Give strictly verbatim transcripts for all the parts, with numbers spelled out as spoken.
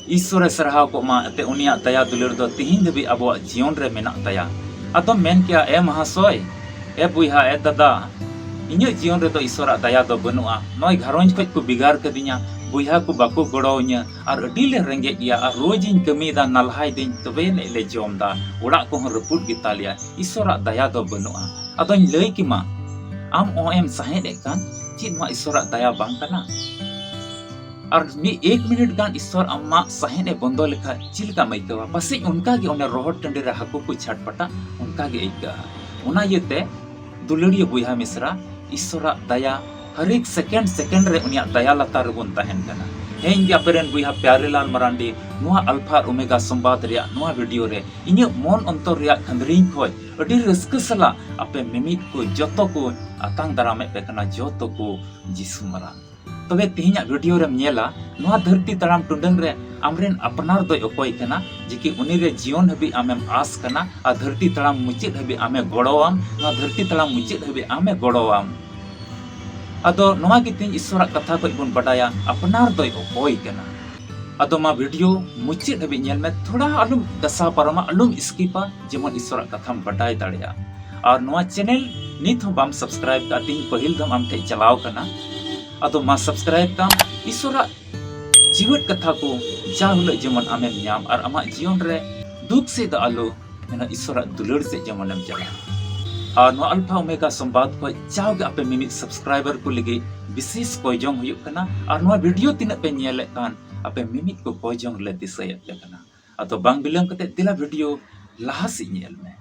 ᱤᱥᱥᱚᱨᱮ ᱥᱟᱨᱦᱟᱣ ᱠᱚᱜ ᱢᱟ, ᱮᱱᱛᱮ ᱩᱱᱤᱭᱟᱜ ᱫᱟᱭᱟ ᱫᱩᱞᱟᱹᱲ ᱫᱚ ᱛᱤᱦᱤᱧ ᱫᱷᱟᱹᱵᱤᱡ ᱟᱵᱚᱣᱟᱜ ᱡᱤᱭᱚᱱ ᱨᱮ ᱢᱮᱱᱟᱜ ᱛᱟᱭᱟ᱾ ᱟᱫᱚᱢ ᱢᱮᱱ ᱠᱮᱭᱟ, "ᱮ ᱢᱟᱦᱟᱥᱚᱭ, ᱮ ᱵᱚᱭᱦᱟ, ᱮ ᱫᱟᱫᱟ, ᱤᱧᱟᱹᱜ ᱡᱤᱭᱚᱱ ᱨᱮᱫᱚ ᱤᱥᱥᱚᱨᱟᱜ ᱫᱟᱭᱟ ᱫᱚ ᱵᱟᱹᱱᱩᱜᱼᱟ᱾ ᱱᱚᱜᱼᱚᱭ ᱜᱷᱟᱨᱚᱸᱡᱽ ᱠᱷᱚᱡ ᱠᱚ ᱵᱷᱮᱜᱟᱨ ᱠᱟᱫᱤᱧᱟ, ᱵᱚᱭᱦᱟ ᱠᱚ ᱵᱟᱠᱚ ᱜᱚᱲᱚ ᱟᱹᱧᱟ, ᱟᱨ ᱟᱹᱰᱤ ᱞᱮ ᱨᱮᱸᱜᱮᱡ ᱜᱮᱭᱟ, ᱟᱨ ᱨᱳᱡᱽ ᱤᱧ ᱠᱟᱹᱢᱤᱭᱮᱫᱟ, ᱱᱟᱞᱦᱟᱭ ᱫᱟᱹᱧ, ᱛᱚᱵᱮ ᱟᱹᱱᱤᱡ ᱞᱮ ᱡᱚᱢ ᱫᱟ, ᱚᱲᱟᱜ ᱠᱚᱦᱚᱸ ᱨᱟᱹᱯᱩᱫ ᱜᱮᱛᱟ ᱞᱮᱭᱟ, ᱤᱥᱥᱚᱨᱟᱜ ᱫᱟᱭᱟ ᱫᱚ ᱵᱟᱹᱱᱩᱜᱼᱟ᱾" ᱟᱫᱚᱧ ᱞᱟᱹᱭ ᱠᱮᱢᱟ, ᱟᱢ ᱚᱦᱚᱸᱜ ᱮᱢ ᱥᱟᱦᱮᱫ ᱮᱫ ᱠᱟᱱ, ᱪᱮᱫ ᱱᱚᱣᱟ ᱤᱥᱥᱚᱨᱟᱜ ᱫᱟᱭᱟ ᱵᱟᱝ ᱠᱟᱱᱟ? ᱟᱨ ᱢᱤᱫ ᱮᱠ ᱢᱤᱱᱤᱴ ᱜᱟᱱ ᱤᱥᱥᱚᱨ ᱟᱢᱟᱜ ᱥᱟᱦᱮᱫ ᱮ ᱵᱚᱱᱫᱚ ᱞᱮᱠᱷᱟᱱ ᱪᱮᱫ ᱞᱮᱠᱟᱢ ᱟᱹᱭᱠᱟᱹᱣᱟ? ᱯᱟᱥᱮᱡ ᱚᱱᱠᱟ ᱜᱮ ᱚᱱᱮ ᱨᱚᱦᱚᱲ ᱴᱟᱺᱰᱤ ᱨᱮ ᱦᱟᱹᱠᱩ ᱠᱚ ᱪᱷᱟᱴᱯᱟᱴᱟ, ᱚᱱᱠᱟ ᱜᱮ ᱟᱹᱭᱠᱟᱹᱜᱼᱟ᱾ ᱚᱱᱟ ᱤᱭᱟᱹᱛᱮ ᱫᱩᱞᱟᱹᱲᱤᱭᱟᱹ ᱵᱚᱭᱦᱟ ᱢᱤᱥᱨᱟ, ᱤᱥᱥᱚᱨᱟᱜ ᱫᱟᱭᱟ ᱦᱟᱨᱮᱠ ᱥᱮᱠᱮᱱᱰ ᱥᱮᱠᱮᱱᱰ ᱨᱮ ᱩᱱᱤᱭᱟᱜ ᱫᱟᱭᱟ ᱞᱟᱛᱟᱨ ᱨᱮᱵᱚᱱ ᱛᱟᱦᱮᱱ ᱠᱟᱱᱟ᱾ ᱦᱮᱸ, ᱤᱧ ᱜᱮ ᱟᱯᱮ ᱨᱮᱱ ᱵᱚᱭᱦᱟ ᱯᱭᱟᱨᱮᱞᱟᱞ ᱢᱟᱨᱟᱱᱰᱤ, ᱱᱚᱣᱟ ᱟᱞᱯᱷᱟ ᱟᱨ ᱳᱢᱮᱜᱟ ᱥᱚᱢᱵᱟᱫ ᱨᱮᱭᱟᱜ ᱱᱚᱣᱟ ᱵᱷᱤᱰᱤᱭᱳ ᱨᱮ ᱤᱧᱟᱹᱜ ᱢᱚᱱ ᱚᱱᱛᱚᱨ ᱨᱮᱭᱟᱜ ᱠᱷᱟᱹᱱᱫᱽᱨᱤᱧ ᱠᱷᱚᱡ ᱟᱹᱰᱤ ᱨᱟᱹᱥᱠᱟᱹ ᱥᱟᱞᱟᱜ ᱟᱯᱮ ᱢᱤᱢᱤᱫ ᱠᱚ ᱡᱚᱛᱚ ᱠᱚ ᱟᱛᱟᱝ ᱫᱟᱨᱟᱢᱮᱫ ᱯᱮ ᱠᱟᱱᱟ, ᱡᱚᱛᱚ ᱠᱚ ᱡᱤᱥᱩ ᱢᱟᱨᱟᱝ᱾ ᱛᱚᱵᱮ ᱛᱮᱦᱮᱧᱟᱜ ᱵᱷᱤᱰᱤᱭᱳ ᱨᱮᱢ ᱧᱮᱞᱟ, ᱱᱚᱣᱟ ᱫᱷᱟᱹᱨᱛᱤ ᱛᱟᱲᱟᱢ ᱴᱩᱰᱟᱹᱝ ᱨᱮ ᱟᱢᱨᱮᱱ ᱟᱯᱱᱟᱨ ᱫᱚᱭ ᱚᱠᱚᱭ ᱠᱟᱱᱟ, ᱡᱮ ᱠᱤ ᱩᱱᱤ ᱨᱮ ᱡᱤᱭᱚᱱ ᱦᱟᱹᱵᱤᱡ ᱟᱢᱮᱢ ᱟᱥ ᱠᱟᱱᱟ ᱟᱨ ᱫᱷᱟᱹᱨᱛᱤ ᱛᱟᱲᱟᱢ ᱢᱩᱪᱟᱹᱫ ᱦᱟᱹᱵᱤᱡ ᱟᱢᱮ ᱜᱚᱲᱚᱣᱟᱢ, ᱱᱚᱣᱟ ᱫᱷᱟᱹᱨᱛᱤ ᱛᱟᱲᱟᱢ ᱢᱩᱪᱟᱹᱫ ᱦᱟᱹᱵᱤᱡ ᱟᱢᱮ ᱜᱚᱲᱚᱣᱟᱢ᱾ ᱟᱫᱚ ᱱᱚᱣᱟ ᱜᱮ ᱛᱮᱦᱮᱧ ᱤᱥᱥᱚᱨᱟᱜ ᱠᱟᱛᱷᱟ ᱠᱷᱚᱡ ᱵᱚᱱ ᱵᱟᱰᱟᱭᱟ, ᱟᱯᱱᱟᱨ ᱫᱚᱭ ᱚᱠᱚᱭ ᱠᱟᱱᱟ᱾ ᱟᱫᱚ ᱢᱟ ᱵᱷᱤᱰᱤᱭᱳ ᱢᱩᱪᱟᱹᱫ ᱦᱟᱹᱵᱤᱡ ᱧᱮᱞ ᱢᱮ, ᱛᱷᱚᱲᱟ ᱟᱞᱚᱢ ᱫᱟᱥᱟᱣ ᱯᱟᱨᱚᱢᱟ, ᱟᱞᱚᱢ ᱥᱠᱤᱯᱟ, ᱡᱮᱢᱚᱱ ᱤᱥᱥᱚᱨᱟᱜ ᱠᱟᱛᱷᱟᱢ ᱵᱟᱰᱟᱭ ᱫᱟᱲᱮᱭᱟᱜᱼᱟ᱾ ᱟᱨ ᱱᱚᱣᱟ ᱪᱮᱱᱮᱞ ᱱᱤᱛ ᱦᱚᱸ ᱵᱟᱢ ᱥᱟᱵᱥᱠᱨᱟᱭᱤᱵ ᱠᱟᱜ, ᱛᱮᱦᱮᱧ ᱯᱟᱹᱦᱤᱞ ᱫᱷᱟᱣ ᱟᱢ ᱴᱷᱮᱡ ᱪᱟᱞᱟᱣ ᱠᱟᱱᱟ, ᱟᱫᱚ ᱢᱟ ᱥᱟᱵᱥᱠᱨᱟᱭᱤᱵ ᱠᱟᱢ᱾ ᱤᱥᱥᱚᱨᱟᱜ ᱡᱤᱣᱮᱫ ᱠᱟᱛᱷᱟ ᱠᱚ ᱡᱟ ᱦᱤᱞᱳᱜ ᱡᱮᱢᱚᱱ ᱟᱢᱮᱢ ᱧᱟᱢ ᱟᱨ ᱟᱢᱟᱜ ᱡᱤᱭᱚᱱ ᱨᱮ ᱫᱩᱠ ᱥᱮᱫ ᱫᱚ ᱟᱞᱚ, ᱢᱮᱱᱟ ᱤᱥᱥᱚᱨᱟᱜ ᱫᱩᱞᱟᱹᱲ ᱥᱮᱫ ᱡᱮᱢᱚᱱᱮᱢ ᱪᱟᱞᱟᱜ᱾ ᱟᱨ ᱱᱚᱣᱟ ᱟᱞᱯᱷᱟ ᱳᱢᱮᱜᱟ ᱥᱚᱢᱵᱟᱫ ᱠᱷᱚᱡ ᱡᱟᱣᱜᱮ ᱟᱯᱮ ᱢᱤᱢᱤᱫ ᱥᱟᱵᱥᱠᱨᱟᱭᱵᱟᱨ ᱠᱚ ᱞᱟᱹᱜᱤᱫ ᱵᱤᱥᱮᱥ ᱠᱚᱭ ᱡᱚᱝ ᱦᱩᱭᱩᱜ ᱠᱟᱱᱟ᱾ ᱟᱨ ᱱᱚᱣᱟ ᱵᱷᱤᱰᱤᱭᱳ ᱛᱤᱱᱟᱹᱜ ᱯᱮ ᱧᱮᱞᱮᱫ ᱠᱟᱱ, ᱟᱯᱮ ᱢᱤᱢᱤᱫ ᱠᱚ ᱠᱚᱭ ᱡᱚᱝ ᱞᱮ ᱫᱤᱥᱟᱹᱭᱮᱫ ᱯᱮ ᱠᱟᱱᱟ᱾ ᱟᱫᱚ ᱵᱟᱝ ᱵᱤᱞᱚᱢ ᱠᱟᱛᱮ ᱫᱮᱞᱟ ᱵᱷᱤᱰᱤᱭᱳ ᱞᱟᱦᱟ ᱥᱮᱫ ᱧᱮᱞ ᱢᱮ᱾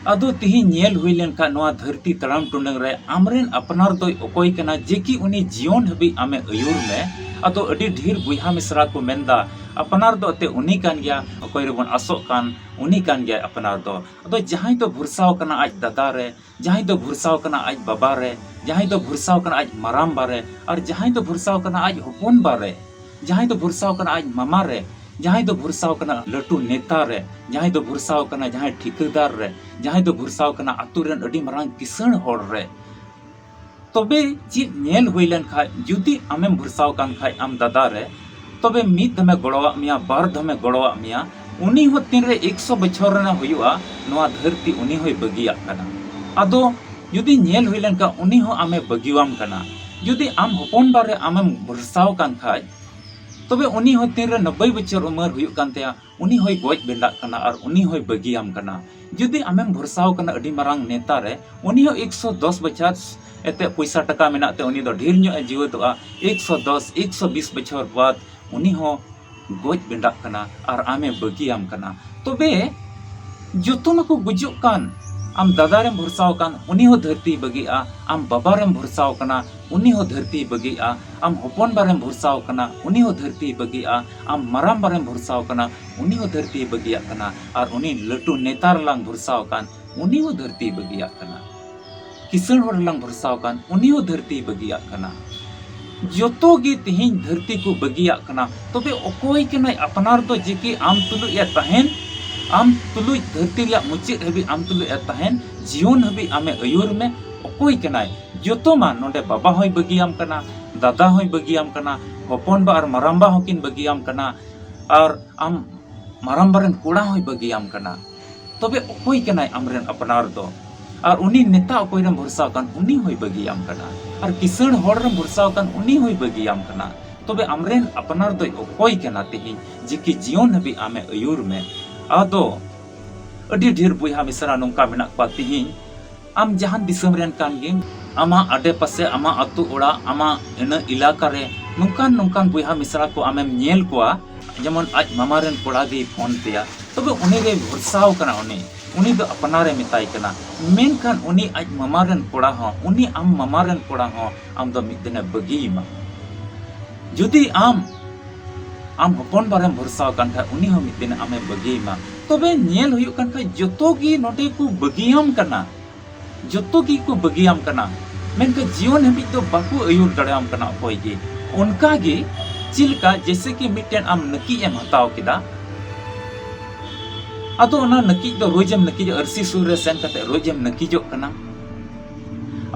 ᱟᱫᱚ ᱛᱤᱦᱤᱧ ᱧᱮᱞ ᱦᱩᱭ ᱞᱮᱱᱠᱷᱟᱱ ᱱᱚᱣᱟ ᱫᱷᱟᱹᱨᱛᱤ ᱛᱟᱲᱟᱢ ᱴᱩᱰᱟᱹᱝ ᱨᱮ ᱟᱢᱨᱮᱱ ᱟᱯᱱᱟᱨ ᱫᱚᱭ ᱚᱠᱚᱭ ᱠᱟᱱᱟ, ᱡᱮ ᱠᱤ ᱩᱱᱤ ᱡᱤᱭᱚᱱ ᱦᱟᱹᱵᱤᱡ ᱟᱢᱮ ᱟᱹᱭᱩᱨ ᱢᱮ? ᱟᱫᱚ ᱟᱹᱰᱤ ᱰᱷᱮᱨ ᱵᱚᱭᱦᱟ ᱢᱤᱥᱨᱟ ᱠᱚ ᱢᱮᱱᱫᱟ, ᱟᱯᱱᱟᱨ ᱫᱚ ᱮᱱᱛᱮ ᱩᱱᱤ ᱠᱟᱱ ᱜᱮᱭᱟ, ᱚᱠᱚᱭ ᱨᱮᱵᱚᱱ ᱟᱥᱚᱜ ᱠᱟᱱ ᱩᱱᱤ ᱠᱟᱱ ᱜᱮᱭᱟᱭ ᱟᱯᱱᱟᱨ ᱫᱚ᱾ ᱟᱫᱚ ᱡᱟᱦᱟᱸᱭ ᱫᱚ ᱵᱷᱚᱨᱥᱟᱣ ᱠᱟᱱᱟ ᱟᱡ ᱫᱟᱫᱟ ᱨᱮ, ᱡᱟᱦᱟᱸᱭ ᱫᱚ ᱵᱷᱚᱨᱥᱟᱣ ᱠᱟᱱᱟ ᱟᱡ ᱵᱟᱵᱟ ᱨᱮ, ᱡᱟᱦᱟᱸᱭ ᱫᱚ ᱵᱷᱚᱨᱥᱟᱣ ᱠᱟᱱᱟ ᱟᱡ ᱢᱟᱨᱟᱢᱵᱟ ᱨᱮ, ᱟᱨ ᱡᱟᱦᱟᱸᱭ ᱫᱚ ᱵᱷᱚᱨᱥᱟᱣ ᱠᱟᱱᱟ ᱟᱡ ᱦᱚᱯᱚᱱᱵᱟ ᱨᱮ, ᱡᱟᱦᱟᱸᱭ ᱫᱚ ᱵᱷᱚᱨᱥᱟᱣ ᱠᱟᱱᱟ ᱟᱡ ᱢᱟᱢᱟ ᱨᱮ, ᱡᱟᱦᱟᱸᱭ ᱫᱚ ᱵᱷᱚᱨᱥᱟᱣ ᱠᱟᱱᱟ ᱞᱟᱹᱴᱩ ᱱᱮᱛᱟ ᱨᱮ, ᱡᱟᱦᱟᱸᱭ ᱫᱚ ᱵᱷᱚᱨᱥᱟᱣ ᱠᱟᱱᱟ ᱡᱟᱦᱟᱸᱭ ᱴᱷᱤᱠᱟᱹᱫᱟᱨ ᱨᱮ, ᱡᱟᱦᱟᱸᱭ ᱫᱚ ᱵᱷᱚᱨᱥᱟᱣ ᱠᱟᱱᱟ ᱟᱛᱳ ᱨᱮᱱ ᱟᱹᱰᱤ ᱢᱟᱨᱟᱝ ᱠᱤᱥᱟᱹᱬ ᱦᱚᱲ ᱨᱮ, ᱛᱚᱵᱮ ᱪᱮᱫ ᱧᱮᱞ ᱦᱩᱭ ᱞᱮᱱ ᱠᱷᱟᱡ, ᱡᱩᱫᱤ ᱟᱢᱮᱢ ᱵᱷᱚᱨᱥᱟᱣ ᱠᱟᱱ ᱠᱷᱟᱡ ᱟᱢ ᱫᱟᱫᱟ ᱨᱮ, ᱛᱚᱵᱮ ᱢᱤᱫ ᱫᱷᱚᱢᱮ ᱜᱚᱲᱚᱣᱟᱜ ᱢᱮᱭᱟ, ᱵᱟᱨ ᱫᱷᱚᱢᱮ ᱜᱚᱲᱚᱣᱟᱜ ᱢᱮᱭᱟ, ᱩᱱᱤ ᱦᱚᱸ ᱛᱤᱱᱨᱮ ᱮᱠᱥᱚ ᱵᱚᱪᱷᱚᱨ ᱨᱮᱱᱟᱜ ᱦᱩᱭᱩᱜᱼᱟ, ᱱᱚᱣᱟ ᱫᱷᱟᱹᱨᱛᱤ ᱩᱱᱤ ᱦᱚᱸᱭ ᱵᱟᱹᱜᱤᱭᱟᱜ ᱠᱟᱱᱟ᱾ ᱟᱫᱚ ᱡᱩᱫᱤ ᱧᱮᱞ ᱦᱩᱭ ᱞᱮᱱᱠᱷᱟᱱ ᱩᱱᱤ ᱦᱚᱸ ᱟᱢᱮ ᱵᱟᱹᱜᱤᱣᱟᱢ ᱠᱟᱱᱟ᱾ ᱡᱩᱫᱤ ᱟᱢ ᱦᱚᱯᱚᱱ ᱵᱟ ᱨᱮ ᱟᱢᱮᱢ ᱵᱷᱚᱨᱥᱟᱣ ᱠᱟᱱ ᱠᱷᱟᱡ, ᱛᱚᱵᱮ ᱩᱱᱤ ᱦᱚᱸ ᱛᱤᱱᱨᱮ ᱱᱚᱵᱵᱳᱭ ᱵᱚᱪᱷᱚᱨ ᱩᱢᱮᱨ ᱦᱩᱭᱩᱜ ᱠᱟᱱ ᱛᱟᱭᱟ, ᱩᱱᱤ ᱦᱚᱸᱭ ᱜᱚᱡ ᱵᱮᱸᱰᱟᱜ ᱠᱟᱱᱟ ᱟᱨ ᱩᱱᱤ ᱦᱚᱸᱭ ᱵᱟᱹᱜᱤᱭᱟᱢ ᱠᱟᱱᱟ᱾ ᱡᱩᱫᱤ ᱟᱢᱮᱢ ᱵᱷᱚᱨᱥᱟᱣ ᱠᱟᱱᱟ ᱟᱹᱰᱤ ᱢᱟᱨᱟᱝ ᱱᱮᱛᱟ ᱨᱮ, ᱩᱱᱤ ᱦᱚᱸ ᱮᱠᱥᱚ ᱫᱚᱥ ᱵᱚᱪᱷᱚᱨ ᱮᱛᱮ ᱯᱚᱭᱥᱟ ᱴᱟᱠᱟ ᱢᱮᱱᱟᱜ ᱛᱮ ᱩᱱᱤ ᱫᱚ ᱰᱷᱮᱨ ᱧᱚᱜ ᱮ ᱡᱤᱣᱮᱫᱚᱜᱼᱟ, ᱮᱠᱥᱚ ᱫᱚᱥ, ᱮᱠᱥᱚ ᱵᱤᱥ ᱵᱚᱪᱷᱚᱨ ᱵᱟᱫ ᱩᱱᱤ ᱦᱚᱸ ᱜᱚᱡ ᱵᱮᱸᱰᱟᱜ ᱠᱟᱱᱟ ᱟᱨ ᱟᱢᱮ ᱵᱟᱹᱜᱤᱭᱟᱢ ᱠᱟᱱᱟ᱾ ᱛᱚᱵᱮ ᱡᱚᱛᱚ ᱢᱟᱠᱚ ᱜᱩᱡᱩᱜ ᱠᱟᱱ, ᱟᱢ ᱫᱟᱫᱟ ᱨᱮᱢ ᱵᱷᱚᱨᱥᱟᱣ ᱠᱟᱱ, ᱩᱱᱤ ᱦᱚᱸ ᱫᱷᱟᱹᱨᱛᱤᱭ ᱵᱟᱹᱜᱤᱜᱼᱟ, ᱟᱢ ᱵᱟᱵᱟ ᱨᱮᱢ ᱵᱷᱚᱨᱥᱟᱣ ᱠᱟᱱᱟ, ᱩᱱᱤ ᱦᱚᱸ ᱫᱷᱟᱹᱨᱛᱤᱭ ᱵᱟᱹᱜᱤᱜᱼᱟ, ᱟᱢ ᱦᱚᱯᱚᱱ ᱵᱟ ᱨᱮᱢ ᱵᱷᱚᱨᱥᱟᱣ ᱠᱟᱱᱟ, ᱩᱱᱤ ᱦᱚᱸ ᱫᱷᱟᱹᱨᱛᱤᱭ ᱵᱟᱹᱜᱤᱜᱼᱟ, ᱟᱢ ᱢᱟᱨᱟᱝ ᱵᱟ ᱨᱮᱢ ᱵᱷᱚᱨᱥᱟᱣ ᱠᱟᱱᱟ, ᱩᱱᱤ ᱦᱚᱸ ᱫᱷᱟᱹᱨᱛᱤᱭ ᱵᱟᱹᱜᱤᱭᱟᱜ ᱠᱟᱱᱟ, ᱟᱨ ᱩᱱᱤ ᱞᱟᱹᱴᱩ ᱱᱮᱛᱟ ᱨᱮᱞᱟᱝ ᱵᱷᱚᱨᱥᱟᱣ ᱠᱟᱱ, ᱩᱱᱤ ᱦᱚᱸ ᱫᱷᱟᱹᱨᱛᱤᱭ ᱵᱟᱹᱜᱤᱭᱟᱜ ᱠᱟᱱᱟ᱾ ᱠᱤᱥᱟᱹᱬ ᱦᱚᱲ ᱨᱮᱞᱟᱝ ᱵᱷᱚᱨᱥᱟᱣ ᱠᱟᱱ, ᱩᱱᱤ ᱦᱚᱸ ᱫᱷᱟᱹᱨᱛᱤᱭ ᱵᱟᱹᱜᱤᱭᱟᱜ ᱠᱟᱱᱟ᱾ ᱡᱚᱛᱚ ᱜᱮ ᱛᱮᱦᱮᱧ ᱫᱷᱟᱹᱨᱛᱤ ᱠᱚ ᱵᱟᱹᱜᱤᱭᱟᱜ ᱠᱟᱱᱟ᱾ ᱛᱚᱵᱮ ᱚᱠᱚᱭ ᱠᱟᱱᱟᱭ ᱟᱯᱱᱟᱨ ᱫᱚ, ᱡᱮ ᱠᱤ ᱟᱢ ᱛᱩᱞᱩᱡ ᱮ ᱛᱟᱦᱮᱱ, ᱟᱢ ᱛᱩᱞᱩᱡ ᱫᱷᱟᱹᱨᱛᱤ ᱨᱮᱭᱟᱜ ᱢᱩᱪᱟᱹᱫ ᱦᱟᱹᱵᱤᱡ ᱟᱢ ᱛᱩᱞᱩᱡ ᱮ ᱛᱟᱦᱮᱱ, ᱡᱤᱭᱚᱱ ᱦᱟᱹᱵᱤᱡ ᱟᱢᱮ ᱟᱹᱭᱩᱨ ᱢᱮ? ᱚᱠᱚᱭ ᱠᱟᱱᱟᱭ? ᱡᱚᱛᱚ ᱢᱟ ᱱᱚᱰᱮ ᱵᱟᱵᱟ ᱦᱚᱸᱭ ᱵᱟᱹᱜᱤᱭᱟᱢ ᱠᱟᱱᱟ, ᱫᱟᱫᱟ ᱦᱚᱸᱭ ᱵᱟᱹᱜᱤᱭᱟᱢ ᱠᱟᱱᱟ, ᱦᱚᱯᱚᱱ ᱵᱟ ᱟᱨ ᱢᱟᱨᱟᱝ ᱵᱟ ᱦᱚᱸᱠᱤᱱ ᱵᱟᱹᱜᱤᱭᱟᱢ ᱠᱟᱱᱟ, ᱟᱨ ᱟᱢ ᱢᱟᱨᱟᱝ ᱵᱟ ᱨᱮᱱ ᱠᱚᱲᱟ ᱦᱚᱸᱭ ᱵᱟᱹᱜᱤᱭᱟᱢ ᱠᱟᱱᱟ᱾ ᱛᱚᱵᱮ ᱚᱠᱚᱭ ᱠᱟᱱᱟᱭ ᱟᱢᱨᱮᱱ ᱟᱯᱱᱟᱨ ᱫᱚ? ᱟᱨ ᱩᱱᱤ ᱱᱮᱛᱟ ᱚᱠᱚᱭ ᱨᱮᱢ ᱵᱷᱚᱨᱥᱟ ᱠᱟᱱ, ᱩᱱᱤ ᱦᱚᱸᱭ ᱵᱟᱹᱜᱤᱭᱟᱢ ᱠᱟᱱᱟ᱾ ᱟᱨ ᱠᱤᱥᱟᱹᱬ ᱦᱚᱲ ᱨᱮᱢ ᱵᱷᱚᱨᱥᱟ ᱠᱟᱱ, ᱩᱱᱤ ᱦᱚᱸᱭ ᱵᱟᱹᱜᱤᱭᱟᱢ ᱠᱟᱱᱟ᱾ ᱛᱚᱵᱮ ᱟᱢᱨᱮᱱ ᱟᱯᱱᱟᱨ ᱫᱚᱭ ᱚᱠᱚᱭ ᱠᱟᱱᱟ ᱛᱮᱦᱮᱧ, ᱡᱮ ᱠᱤ ᱡᱤᱭᱚᱱ ᱦᱟᱹᱵᱤᱡ ᱟᱢᱮ ᱟᱹᱭᱩᱨ ᱢᱮ? ᱟᱫᱚ ᱟᱹᱰᱤ ᱰᱷᱮᱨ ᱵᱚᱭᱦᱟ ᱢᱤᱥᱨᱟ ᱱᱚᱝᱠᱟ ᱢᱮᱱᱟᱜ ᱠᱚᱣᱟ ᱛᱮᱦᱮᱧ, ᱟᱢ ᱡᱟᱦᱟᱱ ᱫᱤᱥᱚᱢ ᱨᱮᱱ ᱠᱟᱱ ᱜᱮᱢ, ᱟᱢᱟᱜ ᱟᱰᱮ ᱯᱟᱥᱮ, ᱟᱢᱟᱜ ᱟᱹᱛᱩ ᱚᱲᱟᱜ, ᱟᱢᱟᱜ ᱤᱱᱟᱹ ᱮᱞᱟᱠᱟ ᱨᱮ ᱱᱚᱝᱠᱟᱱ ᱱᱚᱝᱠᱟᱱ ᱵᱚᱭᱦᱟ ᱢᱤᱥᱨᱟ ᱠᱚ ᱟᱢᱮᱢ ᱧᱮᱞ ᱠᱚᱣᱟ, ᱡᱮᱢᱚᱱ ᱟᱡ ᱢᱟᱢᱟ ᱨᱮᱱ ᱠᱚᱲᱟ ᱜᱮᱭ ᱯᱷᱳᱱ ᱛᱟᱭᱟ, ᱛᱚᱵᱮ ᱩᱱᱤ ᱨᱮᱭ ᱵᱷᱚᱨᱥᱟᱣ ᱠᱟᱱᱟ, ᱩᱱᱤ, ᱩᱱᱤ ᱫᱚ ᱟᱯᱱᱟᱨᱮ ᱢᱮᱛᱟᱭ ᱠᱟᱱᱟ, ᱢᱮᱱᱠᱷᱟᱱ ᱩᱱᱤ ᱟᱡ ᱢᱟᱢᱟ ᱨᱮᱱ ᱠᱚᱲᱟ ᱦᱚᱸ, ᱩᱱᱤ ᱟᱢ ᱢᱟᱢᱟ ᱨᱮᱱ ᱠᱚᱲᱟ ᱦᱚᱸ ᱟᱢ ᱫᱚ ᱢᱤᱫ ᱫᱤᱱᱮ ᱵᱟᱹᱜᱤᱭᱟᱢᱟ᱾ ᱡᱩᱫᱤ ᱟᱢ, ᱟᱢ ᱦᱚᱯᱚᱱ ᱵᱟᱨᱮᱢ ᱵᱷᱚᱨᱥᱟᱣ ᱠᱟᱱ ᱠᱷᱟᱡ, ᱩᱱᱤ ᱦᱚᱸ ᱢᱤᱫ ᱫᱤᱱ ᱟᱢᱮ ᱵᱟᱹᱜᱤᱭᱟᱢᱟ᱾ ᱛᱚᱵᱮ ᱧᱮᱞ ᱦᱩᱭᱩᱜ ᱠᱟᱱ ᱠᱷᱟᱡ ᱡᱚᱛᱚ ᱜᱮ ᱱᱚᱰᱮ ᱠᱚ ᱵᱟᱹᱜᱤᱭᱟᱢ ᱠᱟᱱᱟ, ᱡᱚᱛᱚ ᱜᱮ ᱠᱚ ᱵᱟᱹᱜᱤᱭᱟᱢ ᱠᱟᱱᱟ, ᱢᱮᱱᱠᱷᱟᱱ ᱡᱤᱭᱚᱱ ᱦᱟᱹᱵᱤᱡ ᱫᱚ ᱵᱟᱠᱚ ᱟᱹᱭᱩᱨ ᱫᱟᱲᱮᱭᱟᱢ ᱠᱟᱱᱟ ᱚᱠᱚᱭ ᱜᱮ᱾ ᱚᱱᱠᱟ ᱜᱮ ᱪᱮᱫ ᱞᱮᱠᱟ, ᱡᱮᱭᱥᱮ ᱠᱤ ᱢᱤᱫᱴᱮᱱ ᱟᱢ ᱱᱟᱹᱠᱤᱡ ᱮᱢ ᱦᱟᱛᱟᱣ ᱠᱮᱫᱟ, ᱟᱫᱚ ᱚᱱᱟ ᱱᱟᱹᱠᱤᱡ ᱫᱚ ᱨᱳᱡ ᱮᱢ ᱱᱟᱹᱠᱤᱡᱚᱜ, ᱟᱹᱨᱥᱤ ᱥᱩᱨ ᱨᱮ ᱥᱮᱱ ᱠᱟᱛᱮ ᱨᱳᱡ ᱮᱢ ᱱᱟᱹᱠᱤᱡᱚᱜ ᱠᱟᱱᱟ᱾